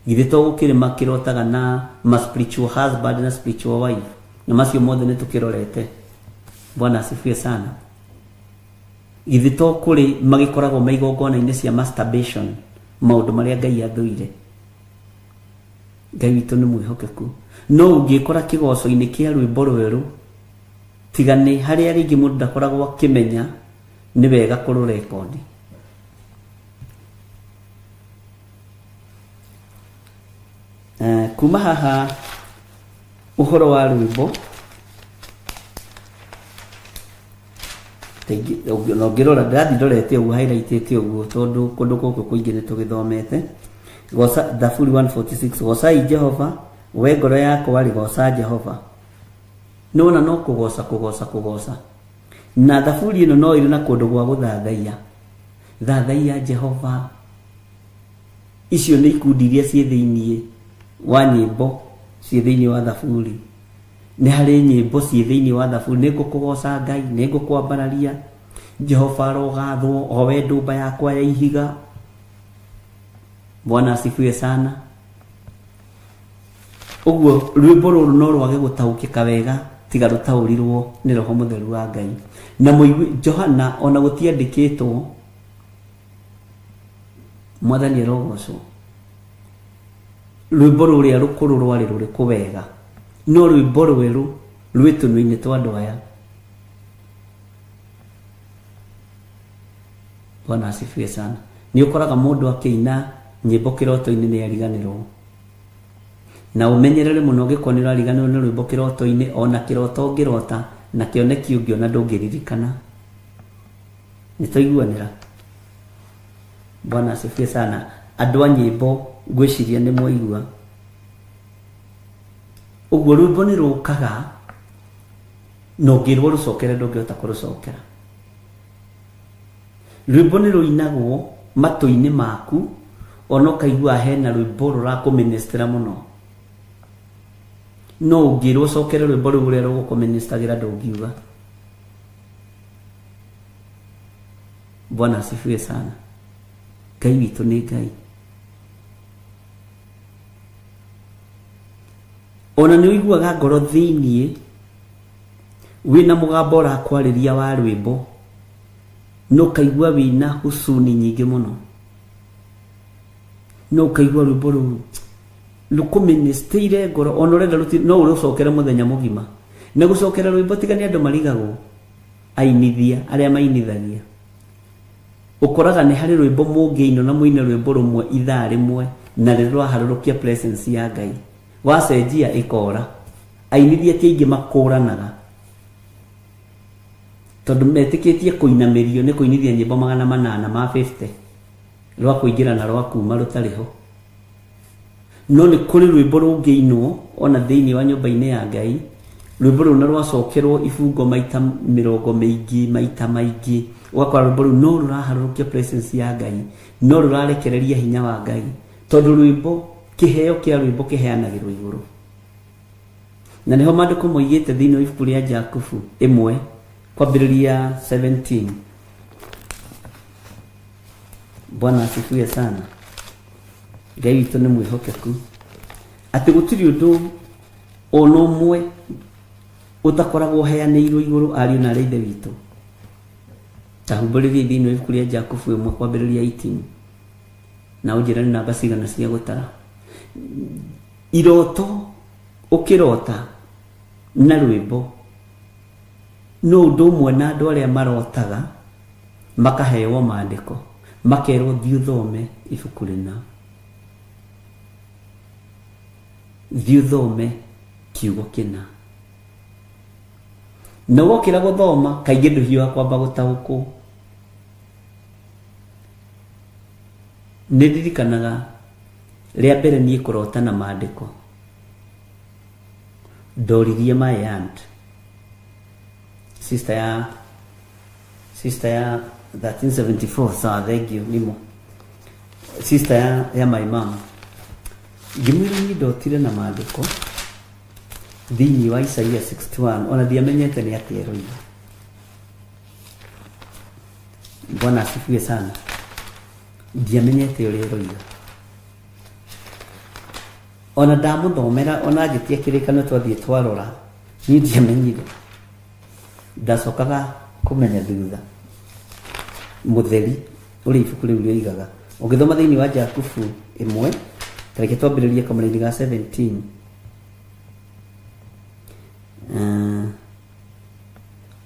Githĩ to gũkĩrĩ makĩrotaga na ma spiritual husband na spiritual wife? Na macio mothe nĩ tũkĩrorete. Bwana asifiwe sana. Githĩ to kũrĩ magĩkoragwo me igongona-inĩ cia masturbation, maũndũ marĩa Ngai athũire. Ngai witũ nĩ mwĩhokeku. No ũngĩkora kĩgoco-inĩ kĩa rwĩmbo rwerũ, tiga nĩ harĩa rĩngĩ mũndũ ndakoragwo akĩmenya nĩ wega kũrũrekondi. Kuma haha ũhoro wa rwĩmbo na ũngĩrora ndĩrathiĩ ndorete ũguo highlightĩte ũguo tondũ kũndũ gũkũ kũingĩ nĩ tũgĩthomete. Goca Thaburi 146, gocai Jehova, we ngoro yakwa rĩ, goca Jehova. Nĩwona no kũgoca kũgoca kũgoca. Na thaburi ĩno no ĩrĩ na kũndũ gwa gũthathaiya. Thathaiya Jehova. Icio nĩ ikundi iria ciĩ thĩinĩ wa nyĩmbo ciĩ thĩinĩ wa thaburi. Nĩ harĩ nyĩmbo ciĩ thĩinĩ wa thaburi, nĩ ngũkũgoca Ngai, nĩ ngũkwambararia. Jehova arogathwo, o we ndũmba yakwa ya ihiga. Bwana asifiwe sana. Ũguo rwĩmbo rũrũ no rwage gũtaũkĩka wega tiga rũtaũrirwo nĩ Roho Mũtheru wa Ngai. Na mũigue Johana ona gũtiandĩkĩtwo Mwathani arogocwo. Rwĩmbo rũrĩa rũkũrũ rwarĩ rũrĩkũ wega, no rwĩmbo rwerũ rwĩ tũnua-inĩ twa andũ aya. Bwana asifiwe sana. Nĩ ũkoraga mũndũ akĩina nyĩmbo kĩroto-inĩ nĩ ariganĩrwo. Na ũmenyerere mũno ũngĩkorwo nĩ ũrariganĩrwo nĩ rwĩmbo kĩroto-inĩ, ona kĩroto ũngĩrota na kĩoneki ũngĩona ndũngĩririkana. Nĩ twaiguanĩra? Bwana asifiwe sana. Andũ a nyĩmbo ngwĩciria nĩ mwaigua. Ũguo rwĩmbo nĩ rũkaga na ũngĩrwo rũcokere ndũngĩhota kũrũcokera. Rwĩmbo nĩ rũinagwo matũ-inĩ maku ona ũkaigua hena rwĩmbo rũrakũmĩnĩstĩra mũno. No ũngĩrwo ũcokere rwĩmbo rũu ũrĩa rũgũkũmĩnĩstagĩra ndũngiuga. Bwana asifiwe sana. Ngai witũ nĩ Ngai. Ona nĩ ũiguaga ngoro thĩiniĩ wĩna mũgambo ũrakwarĩria wa rwĩmbo na ũkaigua wĩna husuni nyingĩ mũno na ũkaigua rwĩmbo rũu rũkũmĩnĩstĩire ngoro ona ũrenda rũti no ũrũcokere mũthenya mũgima na gũcokera rwĩmbo tiga nĩ andũ marigagwo ainithia arĩa mainithagia ũkoraga nĩ harĩ rwĩmbo mũngĩina na mũine rwĩmbo rũmwe ithaa rĩmwe na rĩ rwaharũrũkia presence ya Ngai wacenjia ĩkora ainithia ti aingĩ makũranaga tondũ metĩkĩtie kũinamĩrio nĩ kũinithia nyĩmbo 850 rwa kũingĩra na rwa kuma rũtarĩ ho no nĩ kũrĩ rwĩmbo rũngĩinwo ona thĩinĩ wa nyũmba-inĩ ya Ngai rwĩmbo rũu na rwacokerwo ibungo maita mĩrongo mĩingĩ maita maingĩ ũgakora rwĩmbo rũu no rũraharũrũkia presence ya Ngai no rũrarekereria hinya wa Ngai tondũ rwĩmbo kĩheo kĩa rwĩmbo kĩheanagĩrwo igũrũ na nĩho maandĩko moigĩte thĩinĩ wa ibuku rĩa Jakubu ĩmwe kwambĩrĩria 17 Bwana asifiwe sana. Ngai witũ nĩ mwĩhokeku atĩ gũtirĩ ũndũ ona ũmwe ũtakoragwo ũheanĩirwo igũrũ ariũ na arĩ ithe witũ. Ta humbũrĩria thĩinĩ wa ibuku rĩa Jakubu ĩmwe kwambĩrĩria 18 na ũnjĩre nĩ namba cigana cia gũtara. Iroto ũkĩrota na rwĩmbo no ũndũ ũmwe na andũ arĩa marotaga makaheo maandĩko makerwo thiĩ ũthome ibuku rĩna, thiĩ ũthome kiugo kĩna. Na wokĩra gũthoma kaingĩ ndũhiũha kwamba gũtaũkwo. Nĩ ndirikanaga rĩa mbere niĩ kũrota na maandĩko ndoririe my aunt sister ya sister ya 1374 sawa thank you nimo sister ya, ya my mom ngĩmwĩra niĩ ndotire na maandĩko thĩinĩ wa Isaia 61 ona ndiamenyete nĩ atĩa ĩroiga. Bwana asifiwe sana. Ndiamenyete ũrĩa ĩroiga ona ndamũthomera ona njĩtia kĩrĩkanĩro twathiĩ twarora niĩ ndiamenyire ndacokaga kũmenya thutha mũtheri ũrĩa ibuku rĩu rĩoigaga ũngĩthoma thĩinĩ wa Jakubu ĩmwe tareke twambĩrĩrie kamũraini ga 17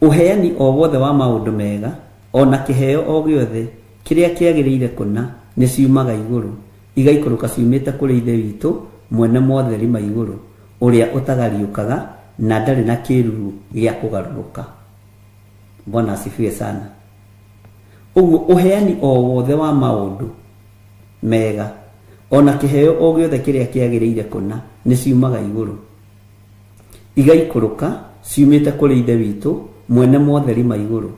Ũheani o wothe wa maũndũ mega, o na kĩheo o gĩothe kĩrĩa kĩagĩrĩire kũna, nĩciumaga igũrũ, igaikũrũka ciumĩte kũrĩ Ithe witũ mwene motheri ma igũrũ, ũrĩa ũtagariũkaga na ndarĩ na kĩĩruru gĩa kũgarũrũka. Bwana asifiwe sana. Ũguo ũheani o wothe wa maũndũ mega, o na kĩheo o gĩothe kĩrĩa kĩagĩrĩire kũna, nĩciumaga igũrũ, igaikũrũka ciumĩte kũrĩ Ithe witũ mwene motheri ma igũrũ,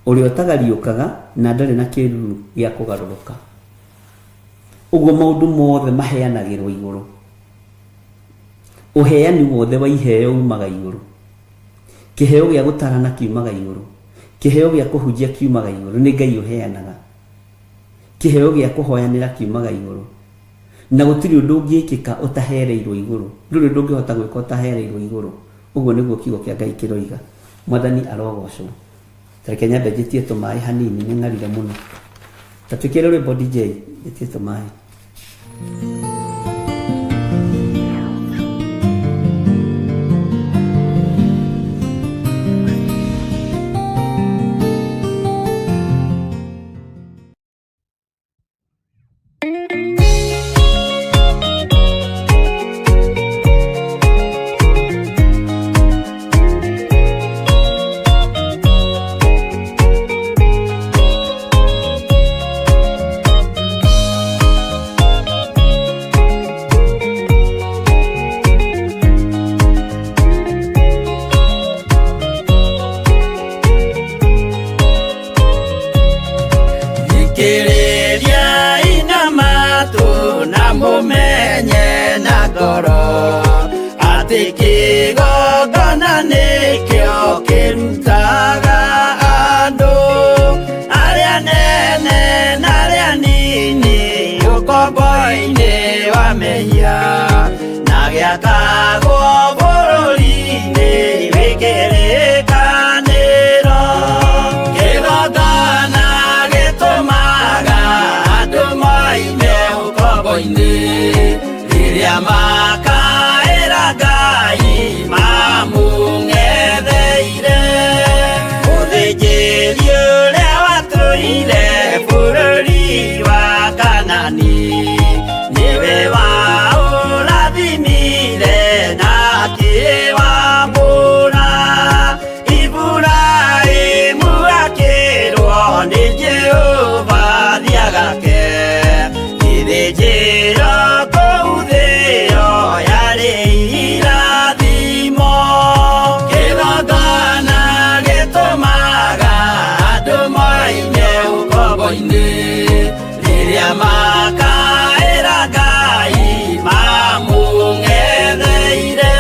ũrĩa ũtagariũkaga na ndarĩ na kĩĩruru gĩa kũgarũrũka. Ũguo maũndũ mothe maheanagĩrwo igũrũ. Ũheani wothe wa iheo umaga igũrũ. Kĩheo gĩa gũtarana kiumaga igũrũ. Kĩheo gĩa kũhunjia kiumaga igũrũ, nĩ Ngai ũheanaga. Kĩheo gĩa kũhoyanĩra kiumaga igũrũ. Na gũtirĩ ũndũ ũngĩkĩka ũtahereirwo igũrũ. Ndũrĩ ũndũ ũngĩhota gwĩka ũtahereirwo igũrũ. Ũguo nĩguo kiugo kĩa Ngai kĩroiga. Mwathani arogocwo. Ta reke nyambe njĩtie tũmaĩ hanini, nĩ ng'arire mũno. Ta twĩkĩre rwĩmbo DJ, njĩtie tũmaĩ. Gĩakagwo bũrũri-inĩ wĩ kĩrĩkanĩro. Kĩgongona gĩtũmaga andũ moime ũkombo-inĩ, rĩrĩa makaĩra Ngai mamũng'etheire. Mũthĩnjĩri ũrĩa watũire bũrũri wa Kanani, nĩwe waũrathimire na akĩwamũra. Iburahĩmu akĩrwo nĩ Jehova thiĩ gĩthĩnjĩro kũu thĩo yarĩ irathimo. Kĩgongona gĩtũmaga andũ moime ũkombo-inĩ, rĩrĩa makaĩra Ngai mamũng'etheire.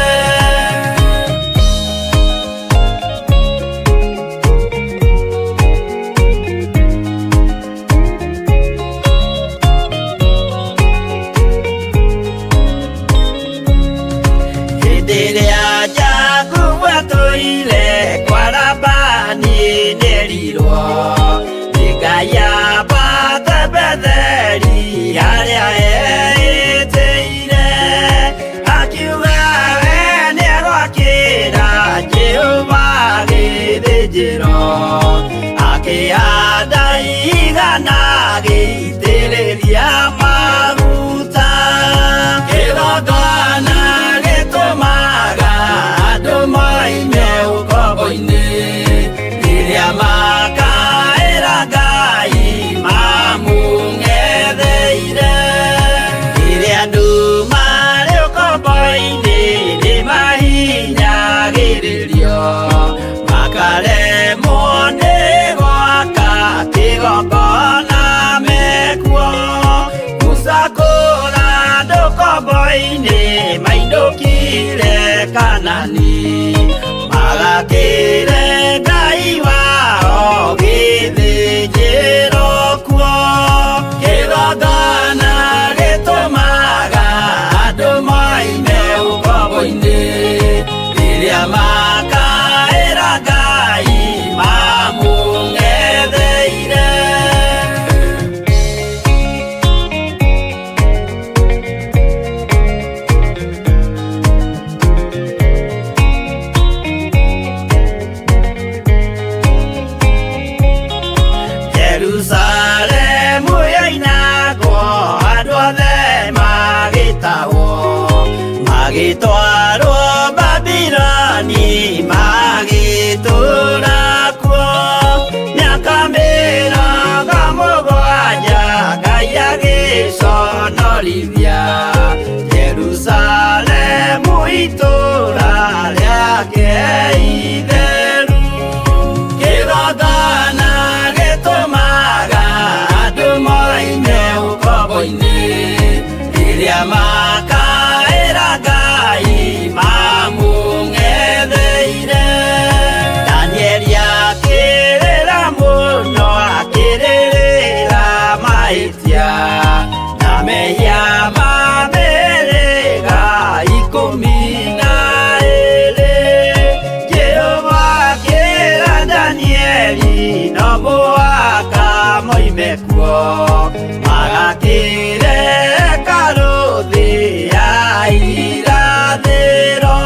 Hĩndĩ ĩrĩa Jakubu atũire kwa Labani nĩerirwo nĩ Ngai ambate Betheli harĩa eĩtĩire. Akiuga we nĩegwakĩra Jehova gĩthĩnjĩro, akĩhanda igana agĩitĩrĩria maguta. Kĩgongona gĩtũmaga andũ moime ũkombo-inĩ, rĩrĩa makaĩra Ngai mamũng'etheire. Rĩrĩa andũ marĩ ũkombo-inĩ nĩmahinyagĩrĩrio, makaremwo nĩ gwaka kĩgongona mekuo. Musa kũra andũ ũkombo-inĩ mainũkire Kanani, magakĩre Ngai wao gĩthĩnjĩro kuo. Kĩgongona gĩtũmaga andũ moime ũkombo-inĩ, rĩrĩa makaĩra Ngai mamũng'etheire. Jerusalemu yoinagwo andũ othe magĩtahwo, magĩtwarwo Babiloni magĩtũũra kuo. Mĩaka 70 Ngai agĩconorithia Jerusalemu itũũra rĩake itheru. Kĩgongona gĩtũmaga andũ moime ũkombo-inĩ, rĩrĩa makaĩra Ngai mamũng'etheire. Danieli akĩrĩra mũno akĩrĩrĩra mahĩtia na mehia ma mĩhĩrĩga 12. Jehova akĩra Danieli no mũhaka moime kuo, magakĩre hekarũ thĩ ya irathĩro.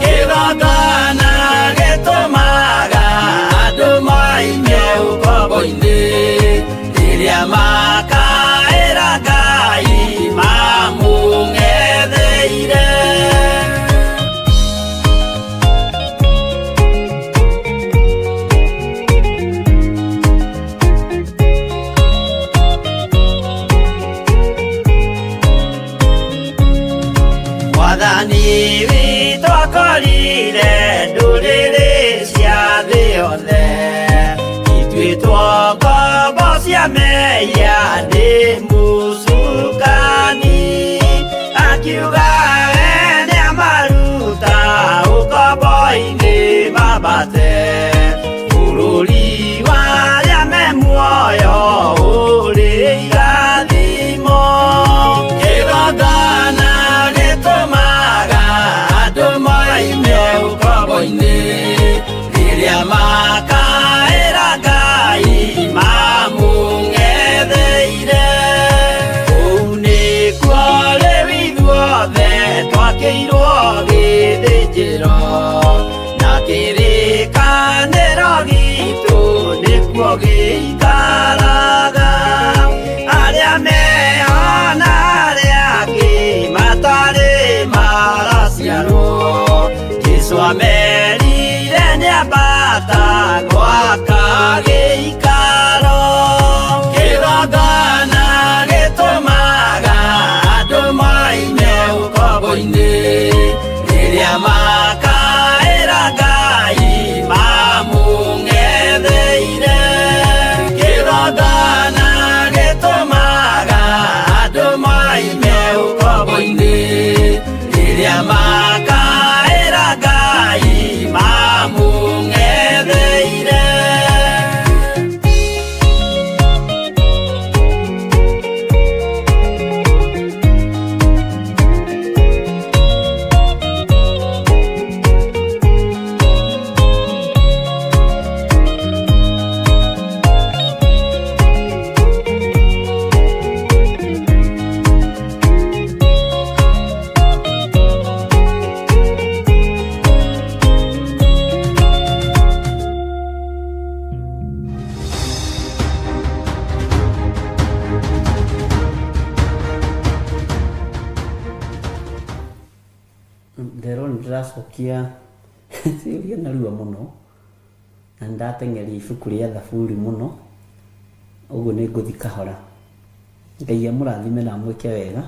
Kĩgongona gĩtũmaga andũ moime ũkombo-inĩ, rĩrĩa makaĩra Ngai mamũng'etheire. Mwathani witũ akorire ndũrĩrĩ cia thĩ yothe ituĩtwo ngombo cia mehia nĩ mũcukani, akiuga we nĩamaruta ũkombo-inĩ mambate bũrũri wa arĩa me muoyo ũrĩ irathimo. Kĩgongona gĩtũmaga ndĩracokia ciũria narua mũno na nĩ ndateng'eria ibuku rĩa Thaburi mũno, ũguo nĩ ngũthiĩ kahora. Ngai amũrathime na amwĩke wega,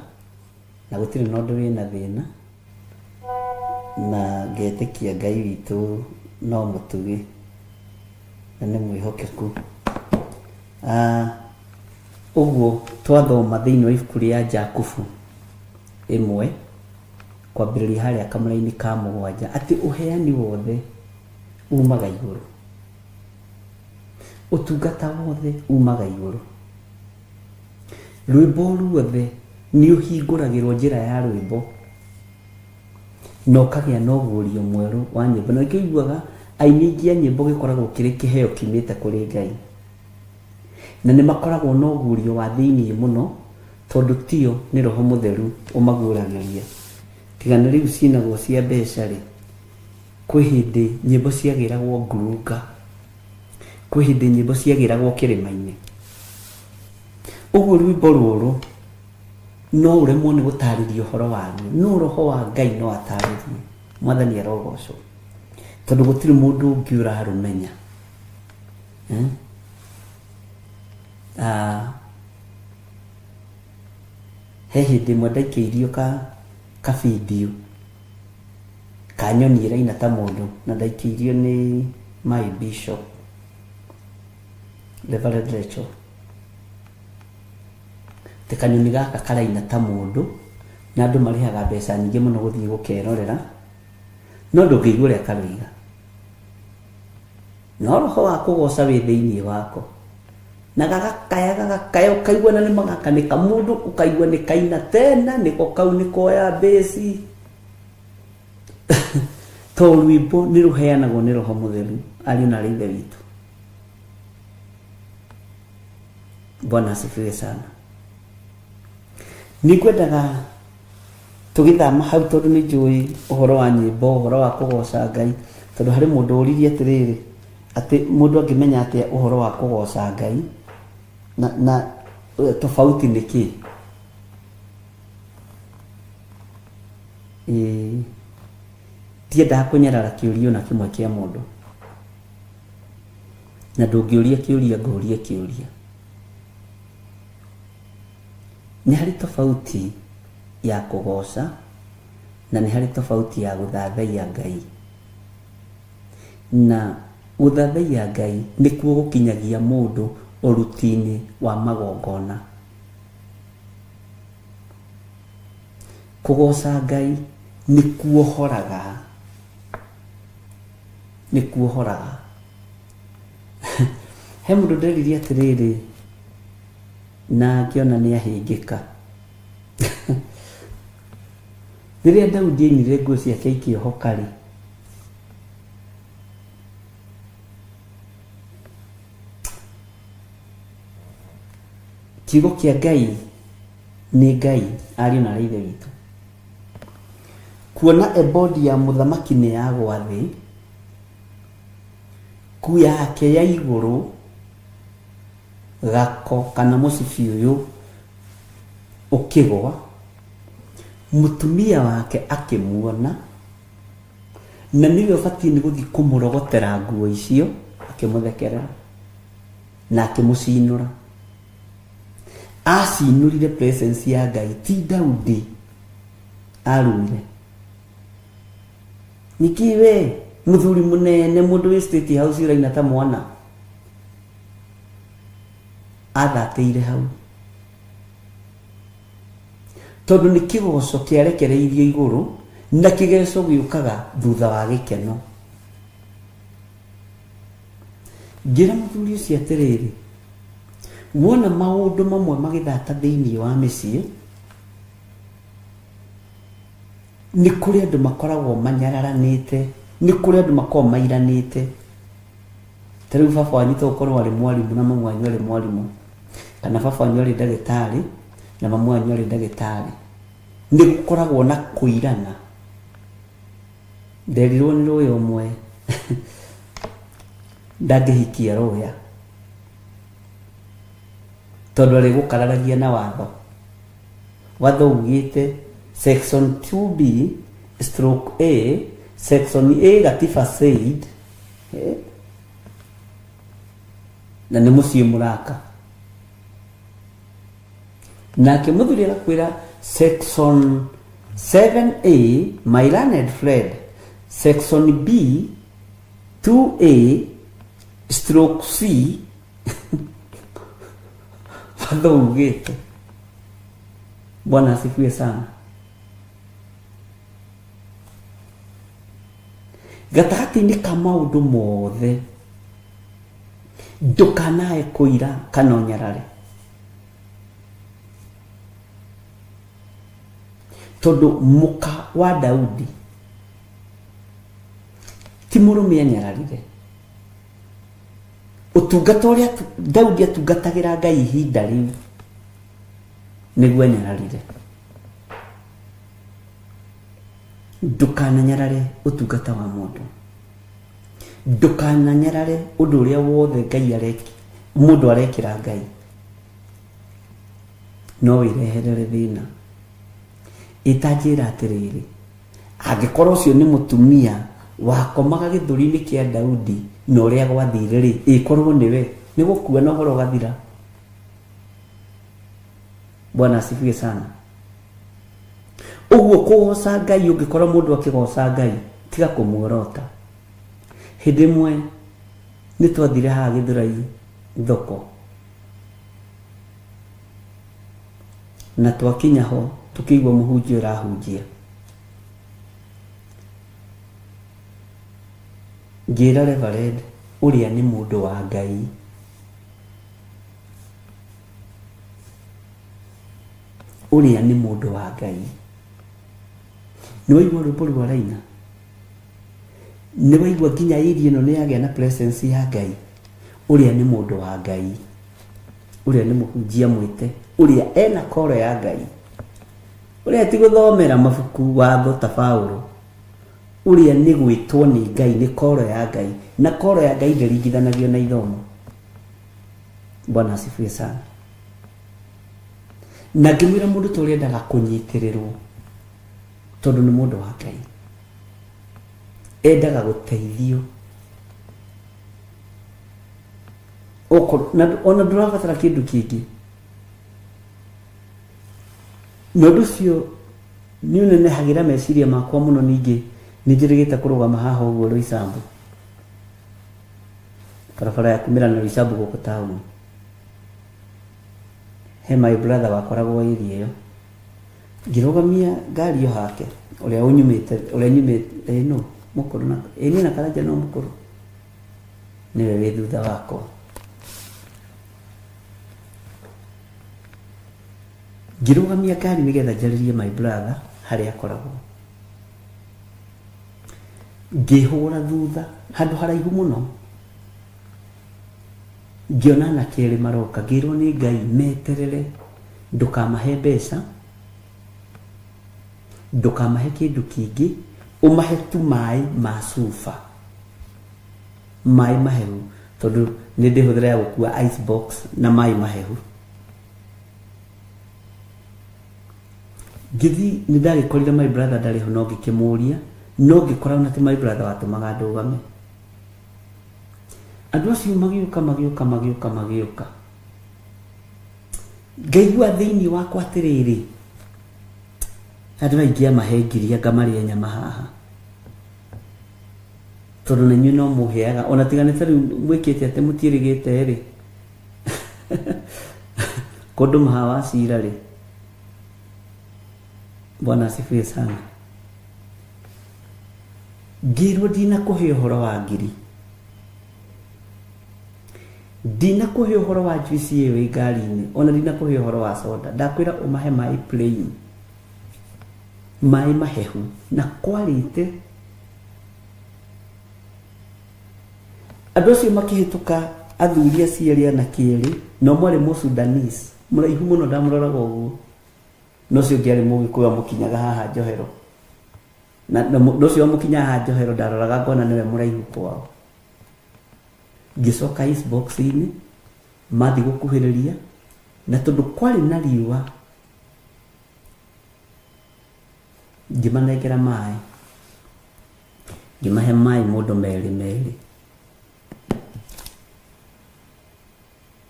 na gũtirĩ na ũndũ wĩna thĩna, na ngetĩkia Ngai witũ no mũtugi na nĩ mwĩhokeku. Ah, ũguo twathoma thĩinĩ wa ibuku rĩa Jakubu ĩmwe kwambĩrĩria harĩa kamũra-inĩ ka mũgwanja atĩ ũheani wothe umaga igũrũ, ũtungata wothe umaga igũrũ, rwĩmbo ruothe nĩ ũhingũragĩrwo njĩra ya rwĩmbo na ũkagĩa na ũguũrio mwerũ wa nyĩmbo. Na nĩkĩo ũiguaga aini aingĩ a nyĩmbo gĩkoragwo kĩrĩ kĩheo kiumĩte kũrĩ Ngai. Na nĩ makoragwo na ũguũrio wa thĩinĩ mũno tondũ tio nĩ Roho Mũtheru ũmaguũragĩria. Tiga nĩ rĩu cinagwo cia mbeca-rĩ, kwĩ hĩndĩ nyĩmbo ciagĩragwo ngurunga, kwĩ hĩndĩ nyĩmbo ciagĩragwo kĩrĩma-inĩ. Ũguo rwĩmbo rũrũ no ũremwo nĩ gũtarĩria ũhoro waruo, no Roho wa Ngai no atarĩrie. Mwathani arogocwo, tondũ gũtirĩ mũndũ ũngĩ ũrarũmenya. Eh? Ah, he hĩndĩ ĩmwe ndaikĩirio ka ka video ka nyoni ĩraina ta mũndũ na ndaikĩirio nĩ my bishop Reverend Rachel atĩ kanyoni gaka karaina ta mũndũ na andũ marĩhaga mbeca nyingĩ mũno gũthiĩ gũkerorera no ndũngĩigua ũrĩa karoiga No roho wa kũgooca wĩ thĩinĩ wako. Na gagakaya gagakaya ũkaigua na nĩ magaka nĩ kamũndũ ũkaigua nĩ kaina tena nĩko kau nĩ koya mbĩci. To rwĩmbo nĩ rũheanagwo nĩ roho mũtheru ariũ na arĩ ithe witũ. Bwana asifiwe sana. Nĩ ngwendaga Tũgĩthama hau tondũ nĩ njũĩ ũhoro wa nyĩmbo, ũhoro wa kũgoca Ngai, tondũ harĩ mũndũ ũririe atĩrĩrĩ, atĩ mũndũ angĩmenya atĩa ũhoro wa kũgoca Ngai na, na tofauti nĩ kĩ? Ĩĩ, ndiendaga kũnyarara kĩũria ona kĩmwe kĩa mũndũ, na ndũngĩũria kĩũria ngũrie kĩũria. Nĩ harĩ tofauti ya kũgooca na nĩ harĩ tofauti ya gũthathaiya Ngai. Na gũthathaiya Ngai nĩkuo gũkinyagia mũndũ ũruti-inĩ wa magongona. Kũgooca Ngai nĩ kuohoraga, nĩ kuohoraga. He mũndũ nderire atĩrĩrĩ, na ngĩona nĩ ahĩngĩka. Rĩrĩa Daudi ainire nguo ciake ikĩohoka-rĩ, kiugo kĩa Ngai nĩ Ngai, ariũ na aarĩ a Ithe witũ. Kuona ebodi ya mũthamaki nĩ yagwa thĩ, nguo yake ya igũrũ gako kana mũcibi ũyũ ũkĩgwa, mũtumia wake akĩmuona, na nĩwe ũbatiĩ nĩ gũthiĩ kũmũrogotera nguo icio, akĩmũthekerera na akĩmũcinũra. Acinũrire presence ya Ngai, ti Daudi arumire. Nĩkĩ we mũthuri mũnene mũndũ wĩ State House ũraina ta mwana? Athatĩire hau tondũ nĩ kĩgoco kĩarekereirio igũrũ na kĩgeco gĩũkaga thutha wa gĩkeno. Ngĩra mũthuri ũcio atĩrĩrĩ, wona maũndũ mamwe magĩthata thĩinĩ wa mĩciĩ, nĩ kũrĩ andũ makoragwo manyararanĩte, nĩ kũrĩ andũ makoragwo mairanĩte. Ta rĩu baba wanyu to gũkorwo arĩ mwarimũ na mamu wanyu arĩ mwarimũ, kana baba wanyu arĩ ndagĩtarĩ na mamu wanyu arĩ ndagĩtarĩ. Nĩ gũkoragwo na kũirana. Nderirwo nĩ rũya ũmwe ndangĩhikia rũya tondũ arĩgũkararagia na watho. Watho ugĩte section 2B stroke A section A gatiba said eh, na nĩ mũciĩ mũraka nake mũthuri agakwĩra section 7A my learned friend section B 2A stroke C watho ugĩte bwana asifiwe sana gatagatĩ-inĩ ka maũndũ mothe ndũkanae kũira kana ũnyarare tondũ mũka wa Daudi ti mũrũme anyararire ũtungata ũrĩa Daudi atungatagĩra Ngai ihinda rĩu nĩguo anyararire ndũkananyarare ũtungata wa mũndũ ndũkananyarare ũndũ ũrĩa wothe Ngai areki mũndũ arekĩra Ngai no wĩreherere thĩna ĩtanjĩra atĩrĩrĩ angĩkorwo ũcio nĩ mũtumia wakomaga gĩthũri-inĩ kĩa Daudi na ũrĩa gwathire rĩ ĩkorwo nĩwe nĩ gũkua na ũhoro ũgathira bwana asifiwe sana ũguo kũgoca ngai ũngĩkorwo mũndũ akĩgoca ngai tiga kũmuorota hĩndĩ ĩmwe nĩ twathire haha gĩthũrai thoko na twakinya ho tũkĩigua mũhunjia ũrahunjia ngĩra reverend ũrĩa nĩ mũndũ wa ngai ũrĩa nĩ mũndũ wa ngai nĩ waigua rwĩmbo rũu araina nĩ waigua nginya area ĩno nĩ yagĩa na presence ya ngai ũrĩa nĩ mũndũ wa ngai ũrĩa nĩ mũhunjia mwĩte ũrĩa ena koro ya ngai ũrĩa ti gũthomera mabuku watho ta Paulo ũrĩa nĩ gwĩtwo nĩ ngai nĩ koro ya ngai na koro ya ngai ndĩringithanagio na ithomo bwana asifiwe sana na ngĩmwĩra mũndũ ta ũrĩa endaga kũnyitĩrĩrwo tondũ nĩ mũndũ wa ngai endaga gũteithio Okorwo- na- ona ndũrabatara kĩndũ kĩngĩ na ũndũ ũcio nĩ ũnenehagĩra meciria makwa mũno ningĩ nĩ njĩrĩgĩte kũrũgama haha ũguo Roysambu barabara ya kumĩra na Roysambu gũkũ taũni he my brother wakoragwo area ĩyo ngĩrũgamia ngari ĩyo hake ũrĩa ũnyumĩte ũrĩa nyumĩte ĩ no mũkũrũ na ĩ niĩ na karanja no mũkũrũ nĩwe wĩ thutha wakwa ngĩrũgamia ngari nĩgetha njarĩrie my brother harĩa akoragwo ngĩhũra thutha handũ haraihu mũno ngĩona anake erĩ maroka ngĩrwo nĩ ngai meterere ndũkamahe mbeca ndũkamahe kĩndũ kĩngĩ ũmahe tu maĩ ma cuba maĩ mahehu tondũ nĩ ndĩhũthĩra ya gũkua ice box na maĩ mahehu ngĩthi nĩ ndagĩkorire my brother ndarĩ ho no ngĩkĩmũria no ngĩkora ona ti my brother watũmaga ndũgame andũ acio magĩũka magĩũka magĩũka magĩũka ngaigua thĩinĩ wakwa atĩrĩrĩ andũ aingĩ amahe ngiri anga marĩe nyama haha tondũ na inyuĩ no mũheaga ona tiga nĩ ta rĩu mwĩkĩte atĩ mũtiĩrĩgĩte rĩ kũndũ maha wa cira rĩ bwana asifiwe sana ngĩrwo ndinakũhe ũhoro wa ngiri ndinakũhe ũhoro wa juice ĩyo ĩ ngari-inĩ ona ndinakũhe ũhoro wa soda ndakwĩra ũmahe maĩ plain maĩ mahehu na kwarĩte andũ acio makĩhĩtũka athuri acio erĩ anake erĩ na ũmwe arĩ mũsudanese mũraihu mũno ndamũroraga ũguo na ũcio ũngĩ arĩ mũgĩkũyũ amũkinyaga haha njohero na na mũ- na ũcio wamũkinyaga haha njohero ndaroraga ngona nĩwe mũraihu kwao ngĩcoka box-inĩ mathiĩ gũkuhĩrĩria na tondũ kwarĩ na riũa ngĩmanengera maĩ. Ngĩmahe maĩ mũndũ merĩ merĩ.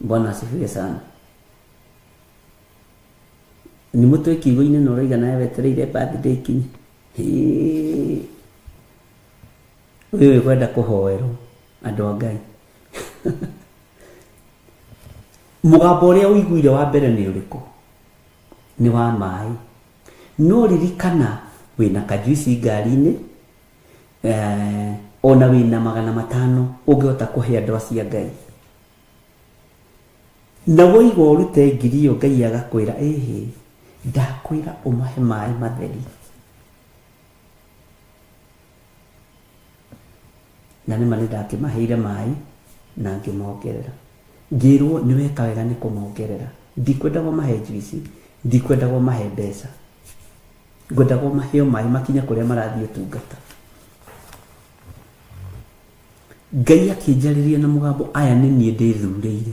Bwana asifiwe sana. Nĩ mũtwe kiugo-inĩ na ũraiga nawe wetereire birthday ikinye. Hĩĩ. Ũyũ wĩkwenda kũhoerwo andũ a Ngai. Mũgambo ũrĩa ũiguire wa mbere nĩ ũrĩkũ? Nĩ wa maĩ. No ririkana wĩna kajuici ngari-inĩ, eh, ona wĩna 500 ũngĩhota kũhe andũ acio a Ngai. Na woiga ũrute 1,000 ĩyo Ngai agakwĩra ĩhĩ, ndakwĩra ũmahe maĩ matheri. Na nĩma nĩ ndakĩmaheire maĩ na ngĩmongerera. Ngĩrwo nĩ weka wega nĩ kũmongerera. Ndikwendaga ũmahe njuici, ndikwendaga ũmahe mbeca. Ngwendaga ũmahe o maĩ makinye kũrĩa marathiĩ ũtungata. Ngai akĩnjarĩria na mũgambo, aya nĩ niĩ ndĩthurĩire.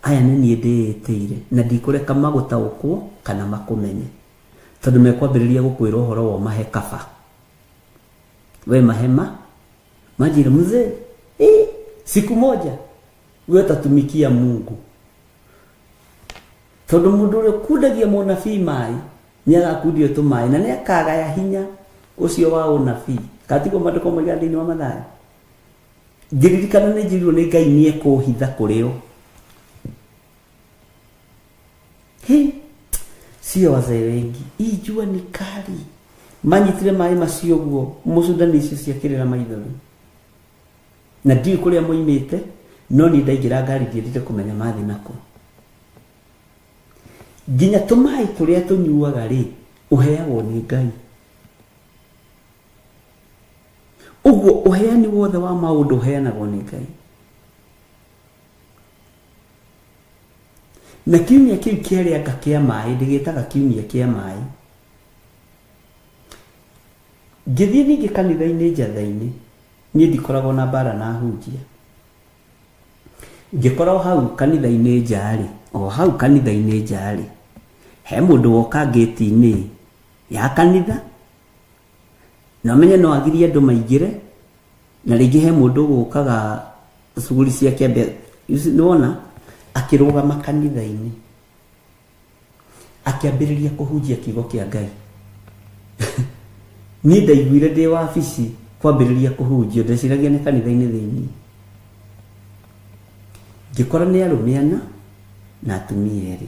Aya nĩ niĩ ndĩĩtĩire, na ndikũreka magũtaũkwo kana makũmenye. Tondũ mekwambĩrĩria gũkwĩra ũhoro wa ũmahe kaba. We mahema, manjĩra mzee, eh, siku moja we utatumikia Mungu. Tondũ mũndũ ũrĩa ũkundagia mũnabii maĩ nĩ agakundio tũmaĩ na nĩ akagaya hinya ũcio wa ũnabii. Katiguo maandĩko moigaga thĩinĩ wa Mathayo. Ngĩririkana nĩ njĩrirwo nĩ Ngai nĩ ekũhitha kũrĩ o. He, sio wazee wengi. Hii jua ni kali. Manyitire maĩ macio ũguo mũcundani icio ciakĩrĩra maithori. Na ndiũĩ kũrĩa moimĩte, no niĩ ndaingĩra ngari ndiendire kũmenya mathiĩ nakũ. Nginya tũmaĩ tũrĩa tũnyuaga rĩ, ũheagwo nĩ Ngai. Ũguo ũheani wothe wa maũndũ ũheanagwo nĩ Ngai. Na kiumia kĩu kĩarĩ anga kĩa maĩ, ndĩgĩtaga kiumia kĩa maĩ. Ngĩthiĩ ningĩ kanitha-inĩ njatha-inĩ, niĩ ndikoragwo na mbara na ahunjia. Ngĩkora o hau kanitha-inĩ nja-rĩ, o hau kanitha-inĩ nja-rĩ, he mũndũ woka ngĩti-inĩ ya kanitha, na ũmenye no agirie andũ maingĩre, na rĩngĩ he mũndũ ũgũkaga cuguri ciake ambe, nĩwona, akĩrũgama kanitha-inĩ. Akĩambĩrĩria kũhunjia kiugo kĩa Ngai. Niĩ ndaiguire ndĩ wabici kwambĩrĩria kũhunjio, ndeciragia nĩ kanitha-inĩ thĩinĩ. Ngĩkora nĩ arũme ana na atumia erĩ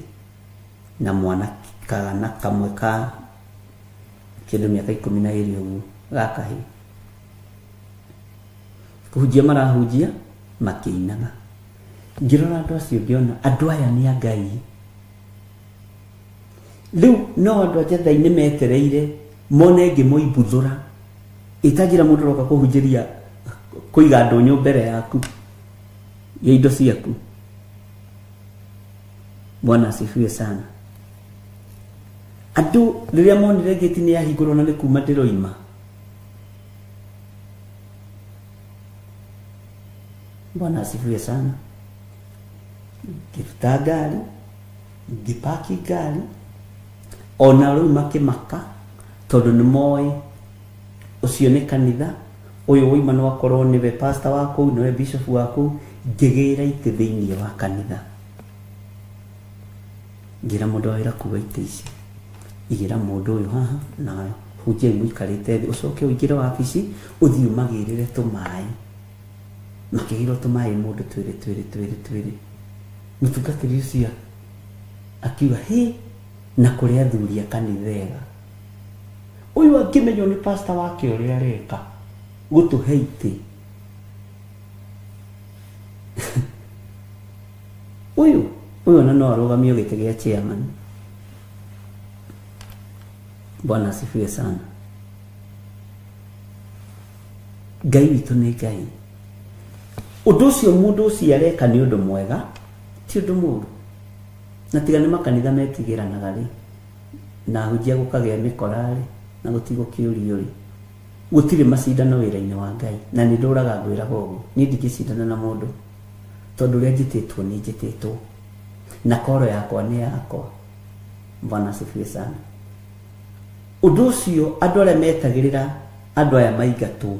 na mwana kana kamwe ka kĩndũ mĩaka 12 ũguo ga kahĩĩ. Kũhunjia marahunjia makĩinaga. Ngĩrora andũ acio ngĩona andũ aya nĩ a Ngai. Rĩu no andũ a Njathai-inĩ metereire mone ngĩmoimbuthũra. Ĩtanjĩra mũndũ ũroka kũhunjĩria kũiga ndũnyũ mbere yaku ya indo ciaku. Bwana asifiwe sana. Andũ rĩrĩa monire ngĩti nĩ yahingũrwo na nĩ kuma ndĩroima, Bwana asifiwe sana. Ngĩruta ngari, ngĩpaki ngari, ona rĩu makĩmaka tondũ nĩ moĩ ũcio nĩ kanitha, ũyũ woima no akorwo nĩwe pastor wa kũu, nĩwe bishop wa kũu. Ngĩgĩra itĩ thĩinĩ wa kanitha. Ngĩra mũndũ wa wĩra kua itĩ ici, igĩra mũndũ ũyũ haha na hunjiai mũikarĩte thĩ, ũcoke ũingĩre wabici ũthiĩ ũmagĩrĩre tũmaĩ. Makĩgĩrwo tũmaĩ mũndũ twĩrĩ twĩrĩ twĩrĩ twĩrĩ. Mũtungatĩri ũcio akiuga hĩ, na kũrĩ athuri a kanitha ega. Ũyũ angĩmenywo nĩ pastor wake ũrĩa areka gũtũhe itĩ. Ũyũ ũyũ ona no arũgamio gĩtĩ gĩa chairman. Bwana asifiwe sana. Ngai witũ nĩ Ngai. Ũndũ ũcio mũndũ ũcio areka nĩ ũndũ mwega, ti ũndũ mũũru. Na tiga nĩ makanitha metigĩranaga rĩ, na ahunjia gũkagĩa mĩkora rĩ, na gũtigũkĩũrio rĩ, gũtirĩ macindano wĩra-inĩ wa Ngai. Na nĩ ndũraga ngwĩraga ũguo, niĩ ndingĩcindana na mũndũ, tondũ ũrĩa njĩtĩtwo nĩ njĩtĩtwo, na koro yakwa nĩ yakwa. Bwana asifiwe sana. Ũndũ ũcio andũ arĩa metagĩrĩra Andũ aya maingatwo,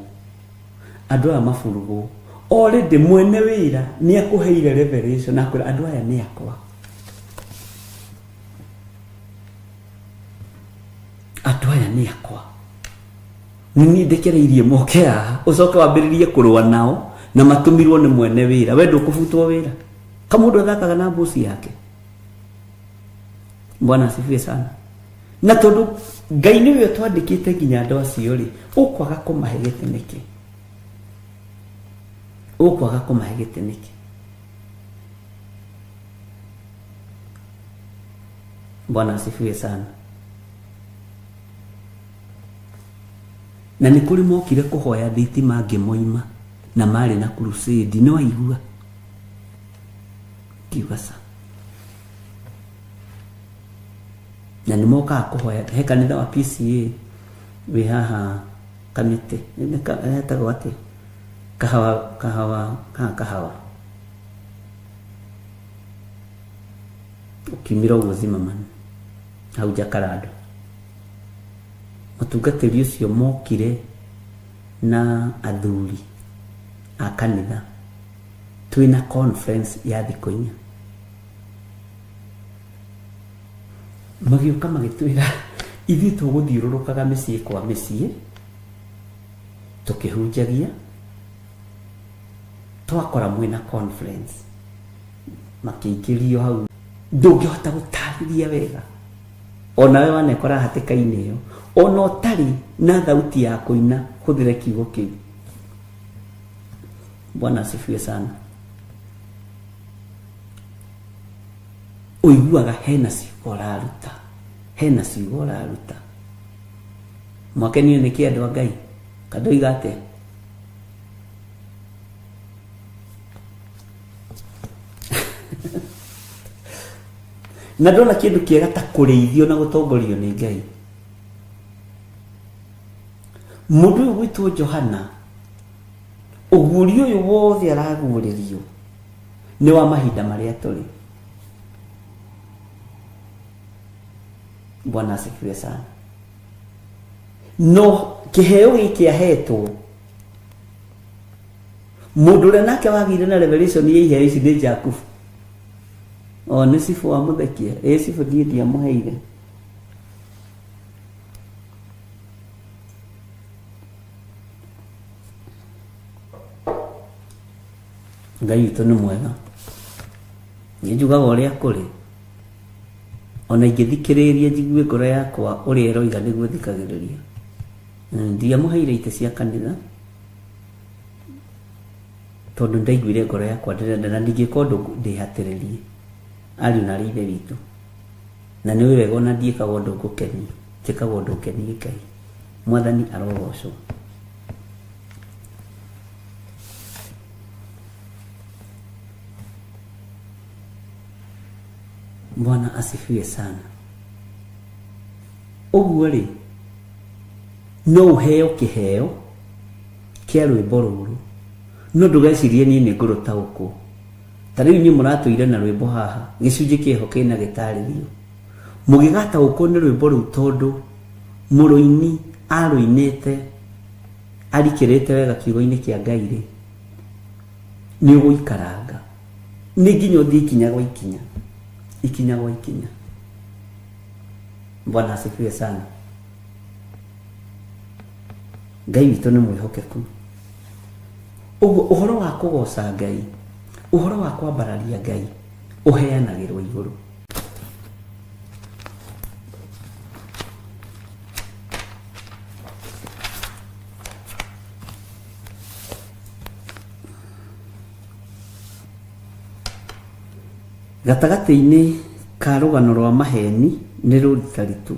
andũ aya maburugwo. Already mwene wĩra nĩ akũheire revelation na akwĩra andũ aya nĩ akwa. Andũ aya nĩ akwa. Nĩ niĩ ndekereirie moke haha, ũcoke wambĩrĩrie kũrũa nao na matũmirwo nĩ mwene wĩra. We ndũkũbutwo wĩra. Kamũndũ athakaga na mbuci yake. Bwana asifiwe sana. Na tondũ Ngai nĩwe ũtwandĩkĩte nginya andũ acio rĩ, ũkwaga kũmahe gĩtĩ nĩkĩ? Ũkwaga kũmahe gĩtĩ nĩkĩ? Bwana asifiwe sana. Na nĩ kũrĩ mokire kũhoya thitima ngĩmoima na marĩ na crusade, nĩ waigua? Ngiuga ca. Na nĩ mokaga kũhoya he kanitha wa PCA wĩ haha Kamĩtĩ, hetagwo atĩa? Kahawa, kahawa, haha kahawa. Ũkiumĩra ũguo Zimmerman, hau Jakarando. Mũtungatĩri ũcio mokire na athuri a kanitha twĩna conference ya thikũ inya. Magĩũka magĩtwĩra ithuĩ tũgũthiũrũrũkaga mĩciĩ kwa mĩciĩ tũkĩhunjagia, twakora mwĩna conference, makĩingĩrio hau. Ndũngĩhota gũtarĩria wega, onawe wanekora hatĩka-inĩ ĩyo, ona ũtarĩ na thauti ya kũina, hũthĩre kiugo kĩu. Bwana asifiwe sana. Ũiguaga hena ciugo ũraruta, hena ciugo ũraruta. Mwakenio nĩkĩ andũ a Ngai? Kandoiga atĩa? Na ndona kĩndũ kĩega ta kũrĩithio na gũtongorio nĩ Ngai. Mũndũ ũyũ gwĩtwo Johana, ũguũrio ũyũ wothe araguũrĩrio nĩ wa mahinda marĩa tũrĩ. Bwana asifiwe sana. No kĩheo gĩkĩ ahetwo mũndũ ũrĩa nake wagĩire na revelation ya iheo ici nĩ Jakubu. O nĩ cibũ wa mũthekia, ĩ cibũ niĩ ndiamũheire. Ngai witũ nĩ mwega. Nĩ njugaga ũrĩa kũrĩ. Ona ingĩthikĩrĩria njigue ngoro yakwa ũrĩa ĩroiga nĩguo thikagĩrĩria. Ndiamũheire itĩ cia kanitha tondũ ndaiguire ngoro yakwa ndĩrenda na ndingĩka ũndũ ndĩhatĩrĩrie ariũ na arĩ ithe witũ. Na nĩ ũĩ wega ona ndiĩkaga ũndũ ngũkenie, njĩkaga ũndũ ngenie Ngai. Mwathani arogocwo. Bwana asifiwe sana. Ũguo rĩ, no ũheo kĩheo kĩa rwĩmbo rũrũ, no ndũgecirie niĩ nĩ ngũrũtaũkwo. Ta rĩu inyuĩ mũratũire na rwĩmbo haha, gĩcunjĩ kĩho kĩna gĩtarĩrio. Mũgĩgataũkwo nĩ rwĩmbo rũu tondũ mũrũini arũinĩte arikĩrĩte wega kiugo-inĩ kĩa Ngai-rĩ, nĩ ũgũikaranga. Nĩ nginya ũthiĩ ikinya gwa ikinya, ikinya gwa ikinya. Bwana asifiwe sana. Ngai witũ nĩ mwĩhokeku. Ũguo ũhoro wa kũgoca Ngai, ũhoro wa kwambararia Ngai ũheanagĩrwo igũrũ. Gatagatĩ-inĩ ka rũgano rwa maheni nĩ rũritaritũ.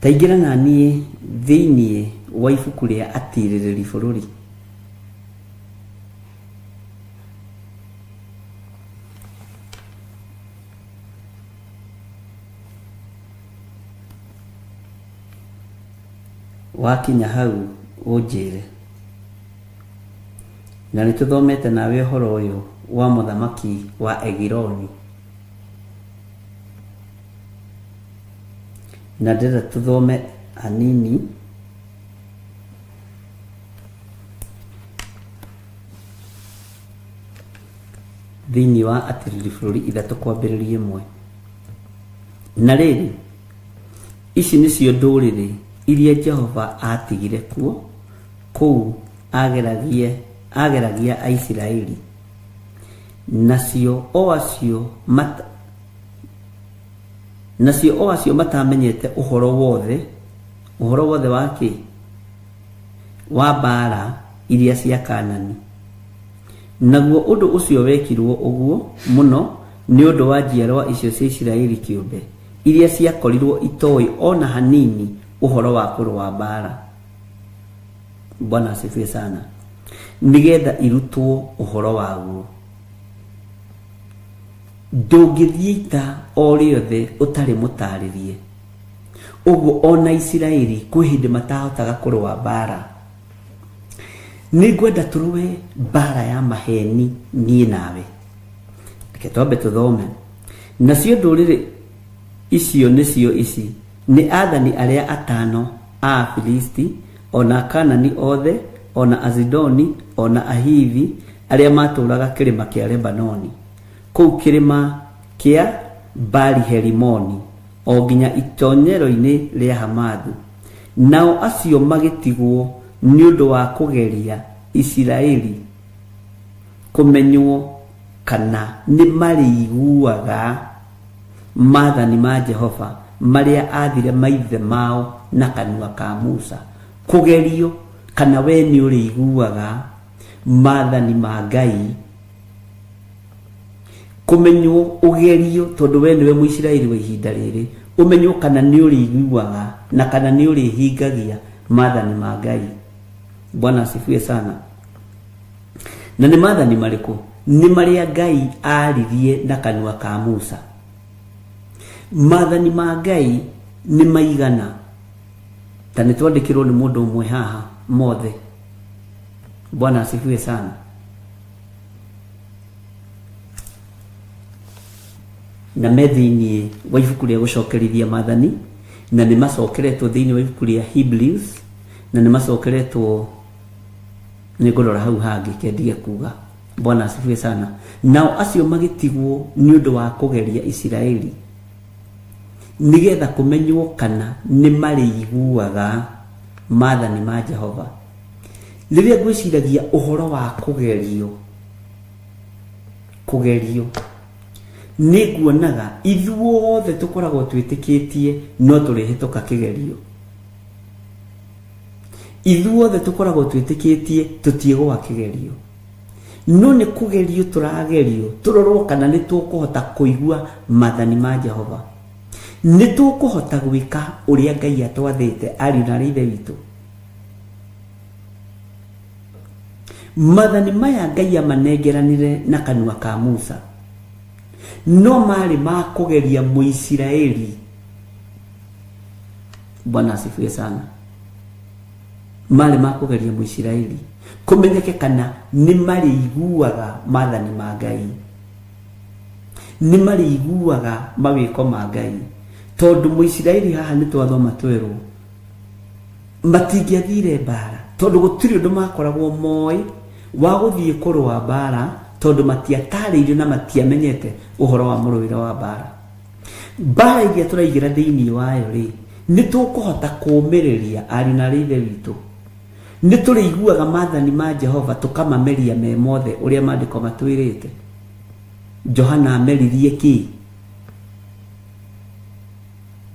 Ta ingĩra na niĩ thĩinĩ wa ibuku rĩa Atiirĩrĩri Bũrũri. Wakinya hau ũnjĩre. Na nĩ tũthomete nawe ũhoro ũyũ. wa mũthamaki wa Egiloni. Na ndĩrenda tũthome hanini thĩinĩ wa Atiriri bũrũri 3 kwambĩrĩria 1. Na rĩrĩ, ici nĩcio ndũrĩrĩ iria Jehova aatigire kuo kũu ageragie ageragia Aisiraeli, nacio o acio mat, nacio o acio matamenyete ũhoro wothe ũhoro wothe wa kĩ wa mbaara iria cia Kaanani. Naguo ũndũ ũcio wekirwo ũguo mũno nĩ ũndũ wa njiarwa icio cia Isiraeli kĩũmbe, iria ciakorirwo itooĩ o na hanini ũhoro wa kũrũa mbaara. Bwana asifiwe sana. Nĩgetha irutwo ũhoro waguo. Ndũngĩthiĩ ita o rĩothe ũtarĩ mũtarĩrie. Ũguo ona Isiraeli kwĩ hĩndĩ matahotaga kũrũa mbaara. Nĩ ngwenda tũrũe mbaara ya maheni niĩ nawe. Reke twambe tũthome. Nacio ndũrĩrĩ icio nĩcio ici, nĩ aathani arĩa atano a Afilisti, o na Akaanani othe, o na Azidoni, o na Ahivi, arĩa maatũũraga kĩrĩma kĩa Lebanoni, kũu kĩrĩma kĩa Baali-herimoni, o nginya itonyero-inĩ rĩa Hamathu. Nao acio magĩtigwo nĩ ũndũ wa kũgeria Isiraeli kũmenywo kana nĩmarĩiguaga maathani ma Jehova marĩa aathire maithe mao na kanua ka Musa. Kũgerio kana wee nĩũrĩiguaga maathani ma Ngai, kũmenywo ũgerio tondũ wee nĩwe Mũisiraeli wa ihinda rĩrĩ, ũmenywo kana nĩũrĩiguaga na kana nĩũrĩhingagia maathani ma Ngai. Bwana asifiwe sana. Na nĩ maathani marĩkũ? Nĩ marĩa Ngai aaririe na kanua ka Musa. Maathani ma Ngai nĩ maigana? Ta nĩ twandĩkĩrwo nĩ mũndũ ũmwe haha mothe. Bwana asifiwe sana. Na me thĩinĩ wa ibuku rĩa gũcokerithia maathani, na nĩ macokeretwo thĩinĩ wa ibuku rĩa Hebrews, na nĩ macokeretwo nĩ ngũrora hau hangĩ kendige kuga. Bwana asifiwe sana. Nao acio magĩtigwo nĩ ũndũ wa kũgeria Isiraeli, nĩgetha kũmenywo kana nĩ marĩiguaga maathani ma Jehova. Rĩrĩa ngwĩciragia ũhoro wa kũgerio, kũgerio, nĩ nguonaga ithuothe tũkoragwo twĩtĩkĩtie no tũrĩhĩtũka kĩgerio. Ithuothe tũkoragwo twĩtĩkĩtie tũtiĩgũa kĩgerio, no nĩ kũgerio tũragerio tũrorwo kana nĩ tũkũhota kũigua maathani ma Jehova, nĩ tũkũhota gwĩka ũrĩa Ngai atwathĩte. Ariũ na arĩ Ithe witũ, maathani maya Ngai amanengeranire na kanua ka Musa no marĩ ma kũgeria Mũisiraeli. Bwana asifiwe sana. Marĩ ma kũgeria Mũisiraeli kũmenyeke kana nĩ marĩiguaga maathani ma Ngai, nĩ marĩiguaga mawĩko ma Ngai, tondũ Mũisiraeli haha nĩ twathoma twerwo matingĩathire mbara, tondũ gũtirĩ ũndũ makoragwo moĩ wa gũthiĩ kũrũa mbara, tondũ matiatarĩirio na matiamenyete ũhoro wa mũrũĩre wa mbara. Mbara iria tũraigĩra thĩinĩ wayo rĩ, nĩ tũkũhota kũũmĩrĩria ariũ na arĩ Ithe witũ? Nĩ tũrĩiguaga maathani ma Jehova tũkamameria me mothe ũrĩa maandĩko matwĩrĩte? Johana ameririe kĩ?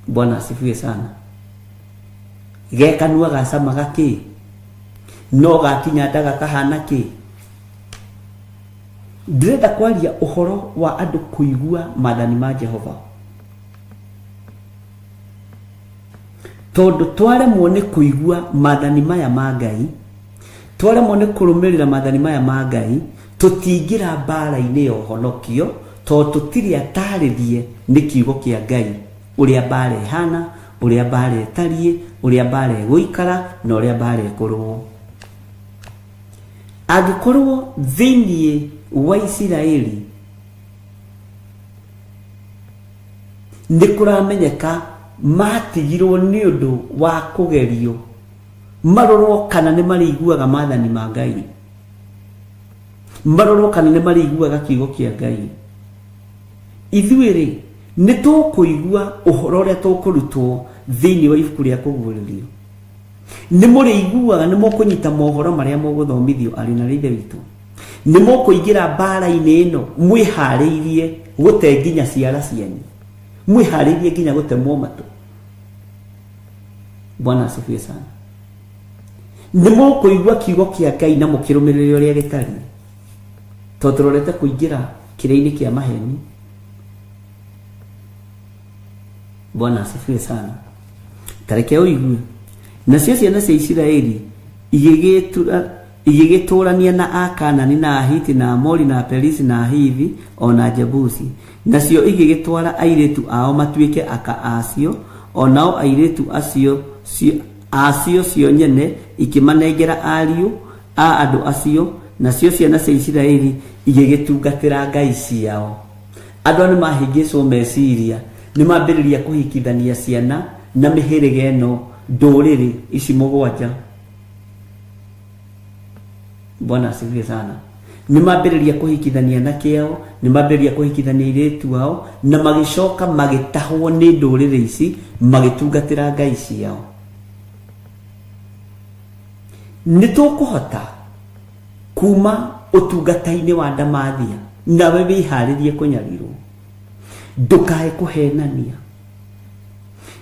Bwana asifiwe sana. Ge kanua gacamaga kĩ? No gakinya nda gakahana kĩ? Ndĩrenda kwaria ũhoro wa andũ kũigua maathani ma Jehova, tondũ twaremwo nĩ kũigua maathani maya ma Ngai, twaremwo nĩ kũrũmĩrĩra maathani maya ma Ngai, tũtingĩra mbara-inĩ ya ũhonokio, tondũ tũtirĩ atarĩrie nĩ kiugo kĩa Ngai ũrĩa mbara ĩhana, ũrĩa mbara ĩtariĩ, ũrĩa mbara ĩgũikara, na ũrĩa mbara ĩkũrũo. Angĩkorwo thĩinĩ wa Isiraeli nĩ kũramenyeka matigirwo nĩ ũndũ wa kũgerio marorwo kana nĩ marĩiguaga maathani ma Ngai, marorwo kana nĩ marĩiguaga kiugo kĩa Ngai, ithuĩ-rĩ nĩ tũkũigua ũhoro ũrĩa tũkũrutwo thĩinĩ wa ibuku rĩa Kũguũrĩrio? Nĩ mũrĩiguaga, nĩ mũkũnyita mohoro marĩa mũgũthomithio ariũ na ithe witũ. Nĩ mũkũingĩra mbara-inĩ ĩno mwĩharĩirie gũte nginya ciara cianyu, mwĩharĩirie nginya gũtemwo matũ. Bwana asifiwe sana. Nĩ mũkũigua kiugo kĩa Ngai na mũkĩrũmĩrĩre ũrĩa gĩtariĩ, tondũ tũrorete kũingĩra kĩrĩa-inĩ kĩa maheni. Bwana asifiwe sana. Tareke ũigue. Nacio ciana cia Isiraeli igĩgĩtũũrania na Akaanani na Ahiti na Amori na Aperisi na Ahivi o na Jebusi. Nacio igĩgĩtwara airĩtu ao matuĩke aka a cio, o nao airĩtu acio a cio cio nyene ikĩmanengera ariũ a andũ acio, nacio ciana cia Isiraeli igĩgĩtungatĩra ngai ciao. Andũ aya nĩ mahĩngĩcwo meciria, nĩ mambĩrĩria kũhikithania ciana na mĩhĩrĩga ĩno ndũrĩrĩ ici mũgwanja. Bwana asifiwe sana. Nĩ mambĩrĩria kũhikithania anake ao, nĩ mambĩrĩria kũhikithania airĩtu ao, na magĩcoka magĩtahwo nĩ ndũrĩrĩ ici magĩtungatĩra ngai ciao. Nĩ tũkũhota kuma ũtungata-inĩ wa ndamathia nawe wĩharĩrie kũnyarirwo. Ndũkae kũhenania,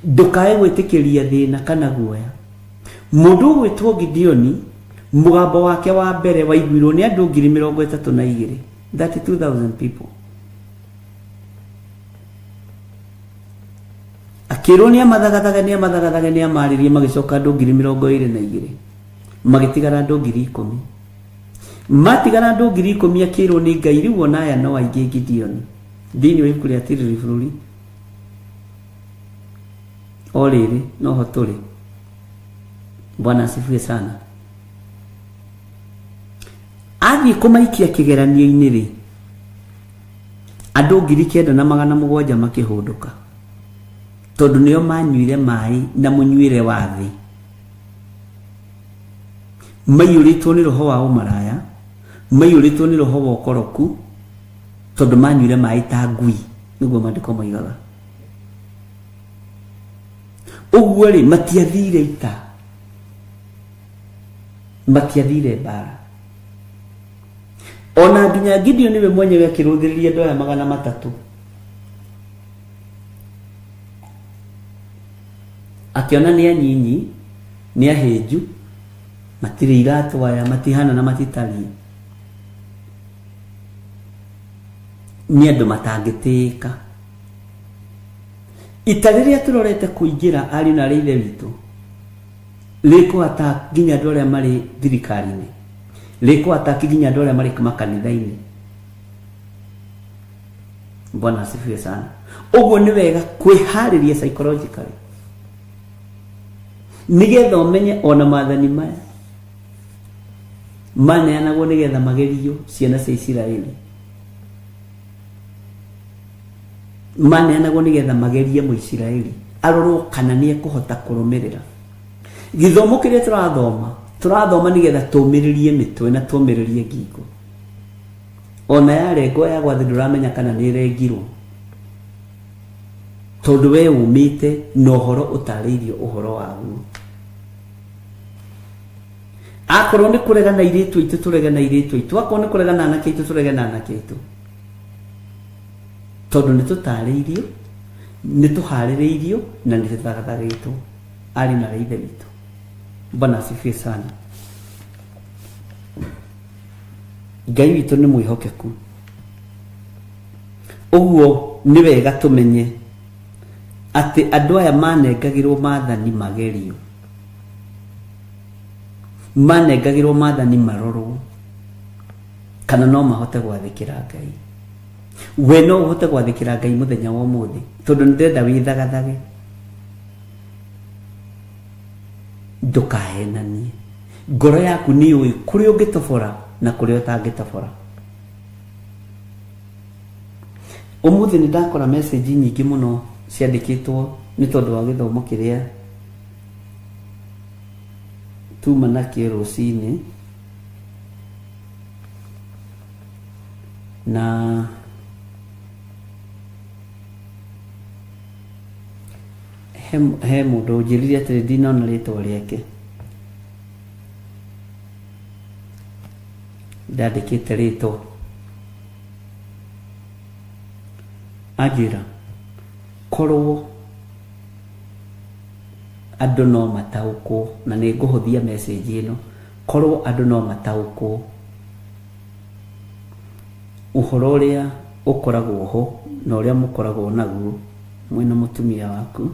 ndũkae gwĩtĩkĩria thĩna kana guoya. Mũndũ ũgwĩtwo Gideoni, mũgambo wake wa mbere waiguirwo nĩ andũ 32,000, 32,000 people. Akĩrwo nĩ amathagathage, nĩ amathagathage, nĩ amarĩrie, magĩcoka andũ 22,000, magĩtigara andũ 10,000. Matigara andũ 10,000 akĩrwo nĩ Ngai, rĩu ona aya no aingĩ Gideoni. Thĩinĩ wa ibuku rĩa Tirĩrĩ Bũrũri o rĩrĩ noho tũrĩ. Bwana asifiwe sana. Athiĩ kũmaikia kĩgeranio-inĩ rĩ, andũ 9,700 makĩhũndũka, tondũ nĩo manyuire maĩ na mũnyuĩre wa thĩ, maiyũrĩtwo nĩ roho wa ũmaraya, maiyũrĩtwo nĩ roho wa ũkoroku, tondũ manyuire maĩ ta ngui, nĩguo maandĩko moigaga. Ũguo rĩ, matiathire ita, matiathire mbara. Ona nginya Gideon we mwenyewe akĩrũthĩrĩria andũ aya 300, akĩona nĩ anyinyi, nĩ ahĩnju, matirĩ iratũ aya, matihana na matitariĩ, nĩ andũ matangĩtĩĩka. Ita rĩrĩa tũrorete kũingĩra ariũ na arĩ ithe witũ, rĩkũ attack nginya andũ arĩa marĩ thirikari-inĩ, rĩkũ attack nginya andũ arĩa marĩ makanitha-inĩ. Bwana asifiwe sana. Ũguo nĩ wega kwĩharĩria psychologically, nĩgetha ũmenye ona maathani maya maneanagwo nĩgetha magerio ciana cia Isiraeli, maneanagwo nĩgetha magerie Mũisiraeli arorwo kana nĩ ekũhota kũrũmĩrĩra gĩthomo kĩrĩa tũrathoma. Tũrathoma nĩgetha tũmĩrĩrie mĩtwe na tũmĩrĩrie ngingo. Ona yarengwo ya gwathĩ ndũramenya kana nĩ ĩrengirwo, tondũ we ũmĩte na ũhoro ũtarĩirio ũhoro waguo. Akorwo nĩ kũrega na airĩtu aitũ, tũrege na airĩtu aitũ. Akorwo nĩ kũrega na anake aitũ, tũrege na anake aitũ, tondũ nĩ tũtarĩirio, nĩ tũharĩrĩirio na nĩ tũthagathagĩtwo arĩ na ithe witũ. Bwana asifiwe sana. Ngai witũ nĩ mwĩhokeku. Ũguo nĩ wega tũmenye atĩ andũ aya manengagĩrwo maathani magerio, manengagĩrwo maathani marorwo kana no mahote gwathĩkĩra Ngai. We no ũhote gwathĩkĩra Ngai mũthenya wa ũmũthĩ? Tondũ nĩ ndĩrenda wĩthagathage, ndũkahenanie. Ngoro yaku nĩ yũĩ kũrĩa ũngĩtobora. Na kũrĩa ũtangĩtobora. Ũmũthĩ nĩ ndakora message nyingĩ mũno ciandĩkĩtwo nĩ tondũ wa gĩthomo kĩrĩa tuma nakĩo rũcinĩ na he mũndũ ũnjĩrire atĩrĩ ndinona rĩtwa rĩake ndandĩkĩte rĩtwa anjĩra korwo andũ no mataũkwo na nĩ ngũhũthia message ĩno korwo andũ no mataũkwo ũhoro ũrĩa ũkoragwo ho na ũrĩa mũkoragwo naguo mwĩna mũtumia waku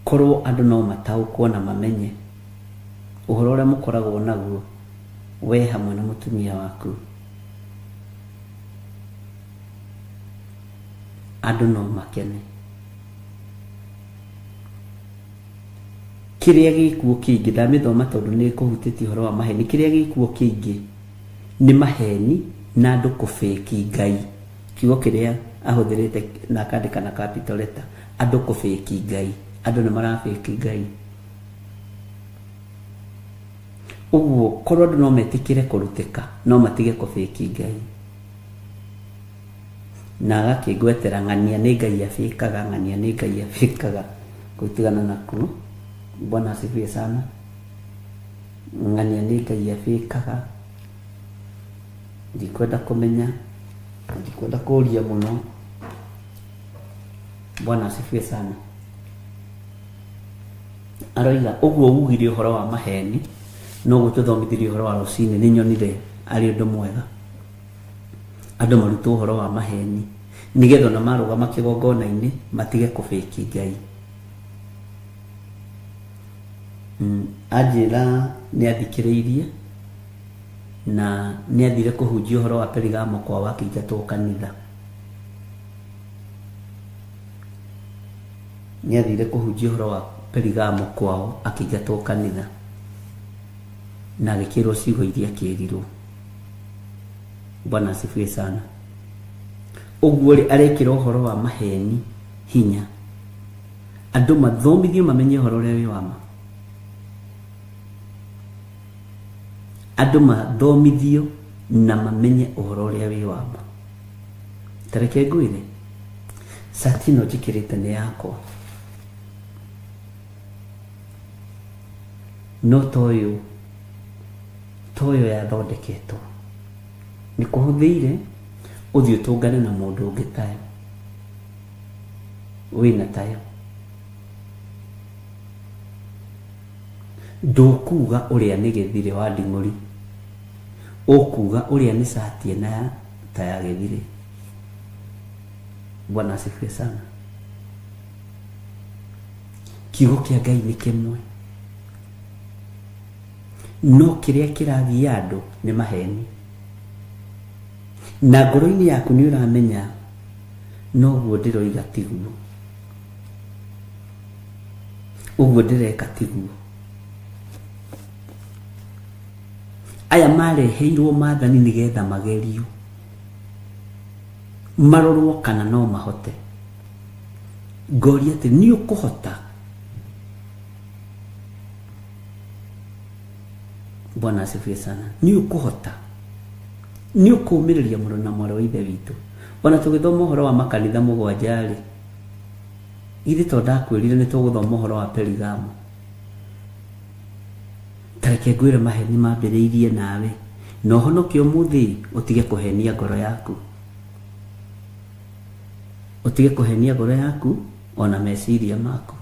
Korwo andũ no mataũkwo na mamenye ũhoro ũrĩa mũkoragwo naguo we hamwe na mũtumia waku, andũ no makene. Kĩrĩa gĩkuo kĩingĩ, ndamĩthoma tondũ nĩ ĩkũhutĩtie ũhoro wa maheni, kĩrĩa gĩkuo kĩingĩ nĩ maheni na andũ kũbĩki Ngai. Kiugo kĩrĩa ahũthĩrĩte na akandĩka na capital letter, andũ kũbĩki Ngai. Andũ nĩ marabĩki Ngai. Ũguo korwo andũ no metĩkĩre kũrutĩka, no matige kũbĩki Ngai. Na agakĩngwetera ng'ania nĩ Ngai abĩkaga, ng'ania nĩ Ngai abĩkaga. Gũtigana nakuo. Bwana asifiwe sana. Ng'ania nĩ Ngai abĩkaga. Ndikwenda kũmenya, ndikwenda kũria mũno. Bwana asifiwe sana. Aroiga ũguo ugire ũhoro wa maheni noguo tũthomithirie ũhoro wa rũcinĩ nĩ nyonire arĩ ũndũ mwega andũ marutwo ũhoro wa maheni nĩgetha ona marũgama kĩgongona-inĩ matige kũbĩki Ngai. Anjĩra nĩ athikĩrĩirie na nĩ athire kũhunjia ũhoro wa Perigamo kwao akĩingatwo kanitha. Nĩ athire kũhunjia ũhoro wa Perigamo kwao akĩingatwo kanitha na agĩkĩrwo ciugo iria akĩrirwo. Bwana asifiwe sana. Ũguo rĩ arekĩra ũhoro wa maheni hinya. Andũ mathomithio mamenye ũhoro ũrĩa wĩ wa ma. Andũ mathomithio na mamenye ũhoro ũrĩa wĩ wa ma. Ta reke ngwĩre, cati ĩno njĩkĩrĩte nĩ yakwa. No ta ũyũ, ta ũyũ yathondeketwo. Nĩ kũhũthĩire ũthiĩ ũtũngane na mũndũ ũngĩ tayo. Wĩna tayo. Ndũkuga ũrĩa nĩ gĩthirĩ wa nding'ũri, ũkuga ũrĩa nĩ cati ĩna ya ta ya gĩthirĩ. Bwana asifiwe sana. Kiugo kĩa Ngai nĩ kĩmwe, no kĩrĩa kĩragia andũ nĩ maheni. Na ngoro-inĩ yaku nĩ ũramenya noguo ndĩroiga tiguo. Ũguo ndĩreka tiguo. Aya mareheirwo maathani nĩgetha magerio, marorwo kana no mahote. Ngoria atĩ nĩ ũkũhota? Bwana asifiwe sana. Nĩ ũkũhota? Nĩ ũkũũmĩrĩria mũrũ na mwarĩ wa Ithe witũ? Ona tũgĩthoma ũhoro wa makanitha mũgwanja-rĩ, Githĩ to ndakwĩrire nĩ tũgũthoma ũhoro wa Perigamo? Ta reke ngwĩre maheni mambĩrĩirie nawe, na ũhonoke ũmũthĩ ũtige kũhenia ngoro yaku. Ũtige kũhenia ngoro yaku ona meciria maku.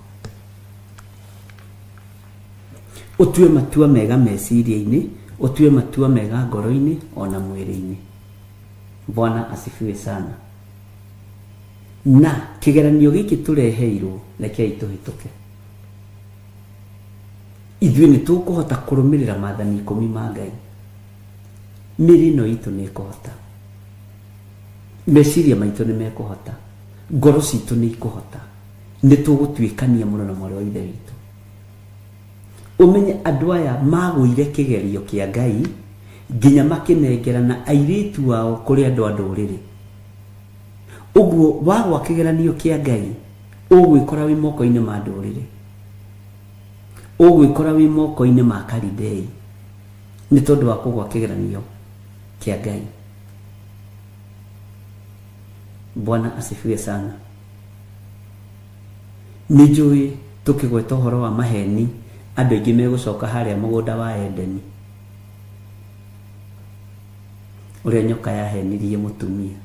Ũtue matua mega meciria-inĩ, ũtue matua mega ngoro-inĩ ona mwĩrĩ-inĩ. Bwana asifiwe sana. Na kĩgeranio gĩkĩ tũreheirwo, rekei tũhĩtũke. Ithuĩ nĩ tũkũhota kũrũmĩrĩra maathani ikũmi ma Ngai. Mĩĩrĩ ĩno itũ nĩ ĩkũhota. Meciria maitũ nĩ mekũhota. Ngoro citũ nĩ ikũhota. Nĩ tũgũtuĩkania mũno na mwarĩ wa ithe witũ. Ũmenye andũ aya magũire kĩgerio kĩa Ngai nginya makĩnengerana airĩtu ao kũrĩ andũ a ndũrĩrĩ. Ũguo wagwa kĩgeranio kĩa Ngai ũgwĩkora wĩ moko-inĩ ma ndũrĩrĩ. Ũgwĩkora wĩ moko-inĩ ma Kalidei nĩ tondũ wa kũgwa kĩgeranio kĩa Ngai. Bwana asifiwe sana. Nĩ njũĩ tũkĩgweta ũhoro wa maheni andũ aingĩ megũcoka harĩa mũgũnda wa Edeni ũrĩa nyoka yahenirie mũtumia.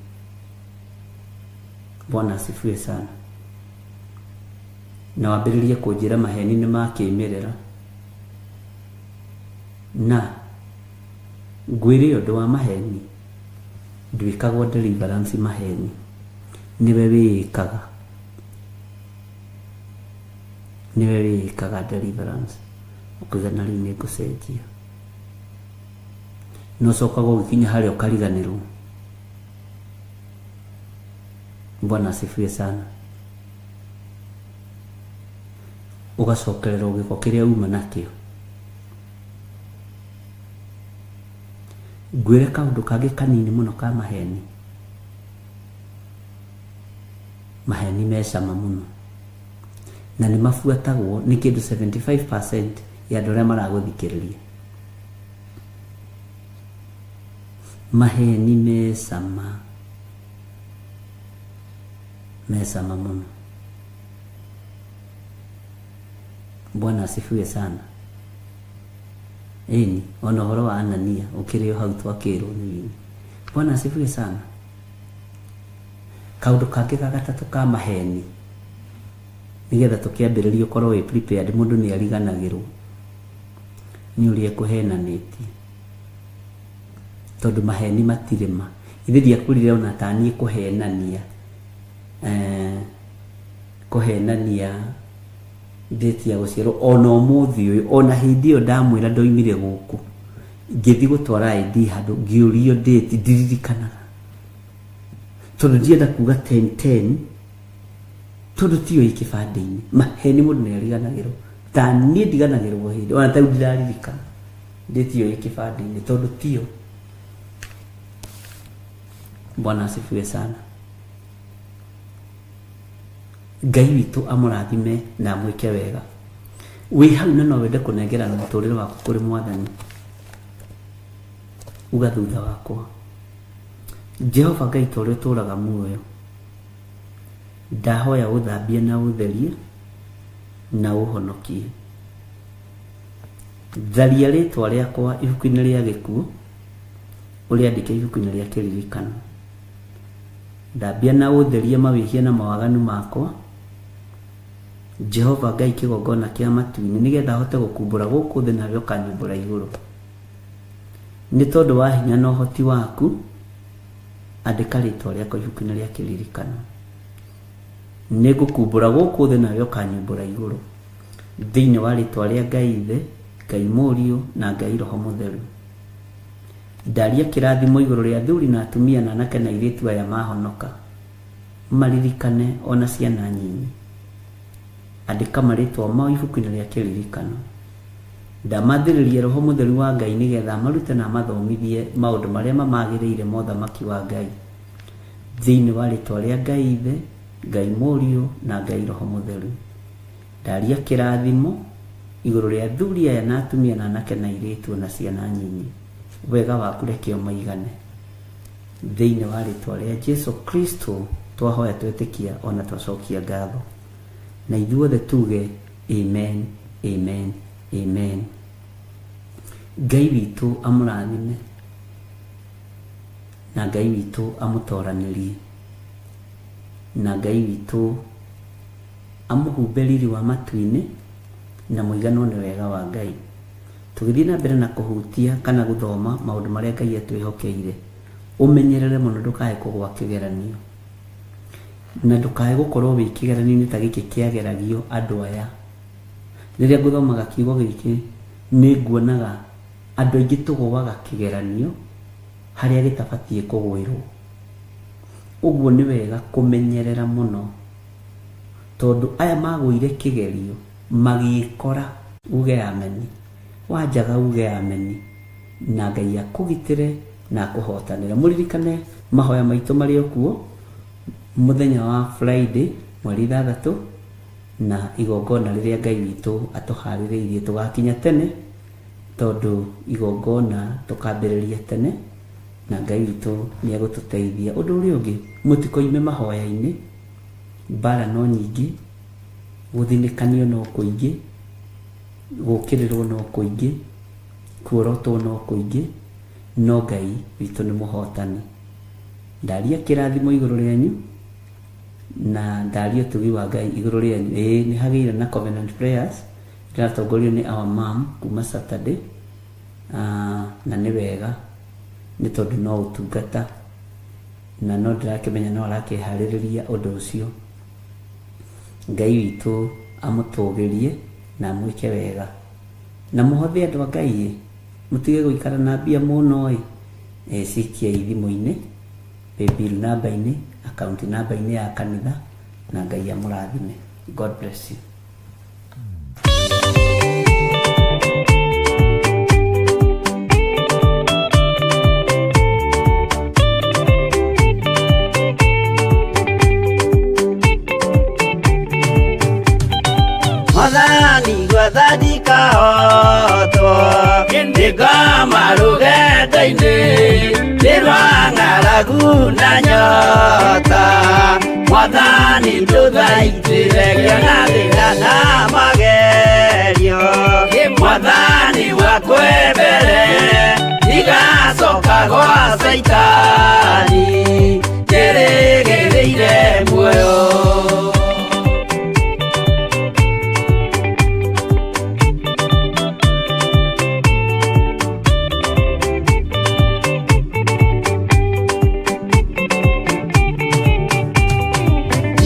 Bwana asifiwe sana. Na wambĩrĩrie kũnjĩra maheni nĩ ma kĩmerera. Na ngwĩre ũndũ wa maheni ndwĩkagwo deliverance maheni nĩwe wĩĩkaga nĩwe wĩĩkaga deliverance ũkauga na rĩu nĩ ngũcenjia na ũcokaga ũgĩkinya harĩa ũkariganĩrwo. Bwana asifiwe sana. Ũgacokerera gĩko kĩrĩa uma nakĩo. Ngwĩre kaũndũ kangĩ kanini mũno ka maheni. Maheni me cama mũno na nĩ mabuatagwo nĩ kĩndũ 75% ya andũ arĩa maragũthikĩrĩria. Maheni me cama, me cama mũno. Bwana asifiwe sana. Ĩni ona ũhoro wa Anania ũkĩrĩ o hau twakĩrwo nĩ wini. Bwana asifiwe sana. Kaũndũ kangĩ ga gatatũ ka maheni nĩgetha tũkĩambĩrĩria ũkorwo wĩ prepared mũndũ nĩ ariganagĩrwo nĩ ũrĩa ekũhenanĩtie tondũ maheni matirĩ ma. Ithe ndiakwĩrire ona taniĩ kũhenania kũhenania date ya gũciarwo ona ũmũthĩ ũyũ ona hĩndĩ ĩyo ndamwĩra ndoimire gũkũ ngĩthiĩ gũtwara ID handũ ngĩũrio date ndiririkanaga tondũ ndienda kuga 10 10 tondũ tiyo ĩ kĩbandĩ-inĩ. Maheni mũndũ nĩ ariganagĩrwo ta niĩ ndiganagĩrwo hĩndĩ ona ta rĩu ndiraririkana date ĩyo ĩ kĩbandĩ-inĩ tondũ tiyo. Bwana asifiwe sana. Ngai witũ amũrathime na amwĩke wega. Wĩ hau na no wende kũnengerana mũtũrĩre waku kũrĩ mwathani, uga thutha wakwa, Jehova Ngai ta ũrĩa ũtũraga muoyo, ndahoya ũthambie na ũtherie na ũhonokie. Tharia rĩtwa rĩakwa ibuku-inĩ rĩa gĩkuũ ũrĩandĩke ibuku-inĩ rĩa kĩririkano. Thambia na ũtherie mawĩhia na mawaganu makwa, Jehova Ngai kĩgongona kĩa matu-inĩ, nĩgetha hote gũkumbũra gũkũ thĩ nawe ũkanyumbũra igũrũ. Nĩ tondũ wa hinya na ũhoti waku, andĩka rĩtwa rĩakwa ibuku-inĩ rĩa kĩririkano. Nĩ ngũkumbũra gũkũ thĩ nawe ũkanyumbũra igũrũ. Thĩinĩ wa rĩtwa rĩa Ngai Ithe, Ngai Mũriũ na Ngai Roho Mũtheru. Ndaria kĩrathimo igũrũ rĩa athuri na atumia na anake na airĩtu aya mahonoka. Maririkane ona ciana nyinyi. Andĩka marĩtwa mao ibuku-inĩ rĩa kĩririkano. Ndamathĩrĩria Roho Mũtheru wa Ngai nĩgetha amarute na amathomithie maũndũ marĩa mamagĩrĩire ma ũthamaki wa Ngai. Thĩinĩ wa rĩtwa rĩa Ngai Ithe, Ngai Mũriũ na Ngai Roho Mũtheru. Ndaria kĩrathimo igũrũ rĩa athuri aya na atumia na anake na airĩtu ona ciana nyinyi. Wega waku reke ũmaigane. Thĩinĩ wa rĩtwa rĩa Jesu Kristo twahoya twetĩkia ona twacokia ngatho. Na ithuothe tuge amen, amen, amen. Ngai witũ amũrathime na Ngai witũ amũtoranĩrie na Ngai witũ amũhumbe riri wa matu-inĩ na mũiganwo nĩ wega wa Ngai. Tũgĩthiĩ na mbere na kũhutia kana gũthoma maũndũ marĩa Ngai atwĩhokeire, ũmenyerere mũno ndũkae kũgwa kĩgeranio na ndũkae gũkorwo wĩ kĩgeranio-inĩ ta gĩkĩ kĩageragio andũ aya. Rĩrĩa ngũthomaga kiugo gĩkĩ nĩ nguonaga andũ aingĩ tũgũaga kĩgeranio harĩa gĩtabatiĩ kũgwĩrwo. Ũguo nĩ wega kũmenyerera mũno. Tondũ aya magũire kĩgerio magĩkora, uge ameni. Wanjaga uge ameni. Na Ngai akũgitĩre na akũhotanĩre. Mũririkane mahoya maitũ marĩ o kuo mũthenya wa Friday mweri 6, na igongona rĩrĩa Ngai witũ atũharĩrĩirie tũgakinya tene, tondũ igongona tũkambĩrĩria tene, na Ngai witũ nĩ egũtũteithia. Ũndũ ũrĩa ũngĩ, mũtikoime mahoya-inĩ, mbara no nyingĩ, gũthinĩkanio no kũingĩ, gũkĩrĩrwo no kũingĩ, kuorotwo no kũingĩ, no Ngai witũ nĩ mũhotani. Ndaria kĩrathimo igũrũ rĩanyu, na ndaria ũtugi wa Ngai igũrũ rĩanyu. Ĩĩ nĩ hagĩire na Covenant Prayers ĩratongorio nĩ our mom kuma Saturday, na nĩ wega nĩ tondũ no ũtungata, na no ndĩrakĩmenya no arakĩharĩrĩria ũndũ ũcio. Ngai witũ amũtũgĩrie na amwĩke wega. Na mũhothe andũ a Ngai ĩ, mũtige gũikara na mbia mũno ĩ, cikiei thimũ-inĩ, paybill namba-inĩ, account namba-inĩ ya kanitha, na Ngai amũrathime. God bless you. Mwathani gwathandika otwo ndĩngoma rũgendo-inĩ nĩ rwa ng'aragu na nyota. Mwathani ndũthaitĩre ngĩona thĩna na magerio. Mwathani wakwe mbere ndigacoka gwa Caitani, njĩrĩgĩrĩire muoyo.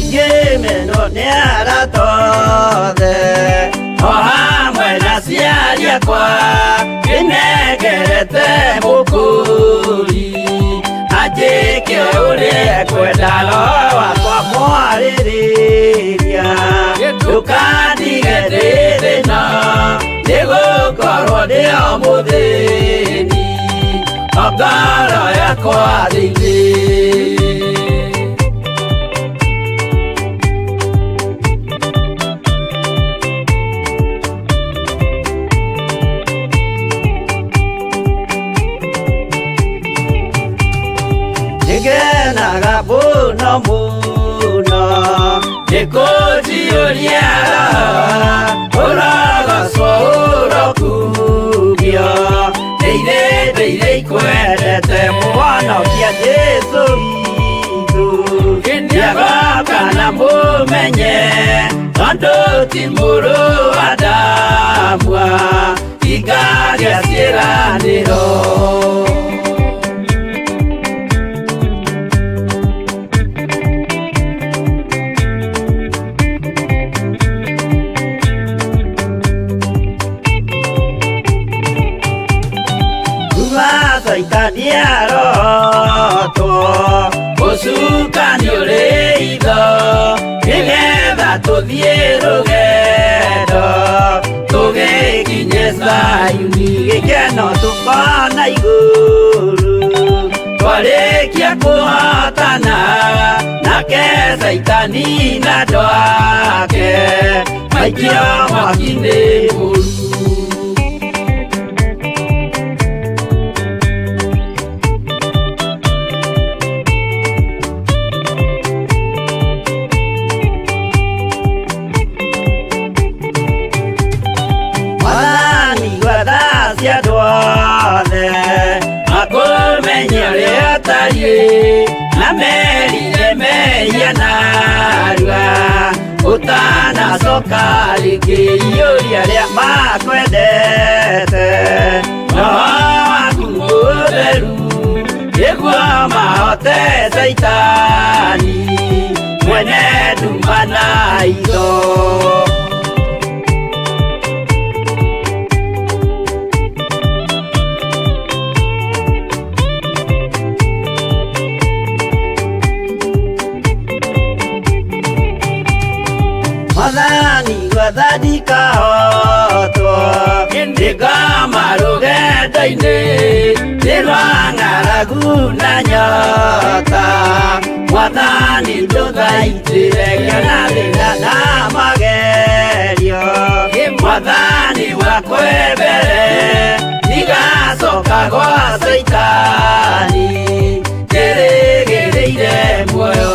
Ingĩmenwo nĩ arata othe o hamwe na aciari akwa, ndĩnengerete mũkũri anjĩke ũrĩa ekwenda. Roho wakwa mwarĩrĩria, ndũkandige ndĩ thĩna, nĩgũkorwo ndĩ o mũthĩni o ngoro yakwa thĩinĩ. Nĩngenaga mũno mũno nĩkũnjiyũria ũrogocwo ũrokumio, ndĩire ndĩire ikwendete mũhonokia Jesũ witũ. Nĩagoka na mũmenye tondũ ti mũrũ wa Adamu ingagĩa ciĩranĩro. Kuma Caitani arotwo, ũcukani ũrĩ itho, nĩgetha tũthiĩ rũgendo tũgĩkinye Zayuni, gĩkeno tũkona igũrũ twarĩkia kũhotana nake Caitani na andũ ake maikio mwaki-inĩ mũru. Mwathani gwatha cia andũ othe makũmenye ũrĩa ũtariĩ, na merire mehia narua ũtanacoka rĩngĩ. Iyũria arĩa makwendete roho waku mũtheru, nĩguo mahote Caitani mwene nduma na itho. Nĩgetha ndikahotwo nĩngoma rũgendo-inĩ nĩ rwa ng'aragu na nyota. Mwathani ndũthaitĩre kana thĩna na magerio. Mwathani wakwe mbere ndigacoka gwa Caitani, njĩrĩgĩrĩire muoyo.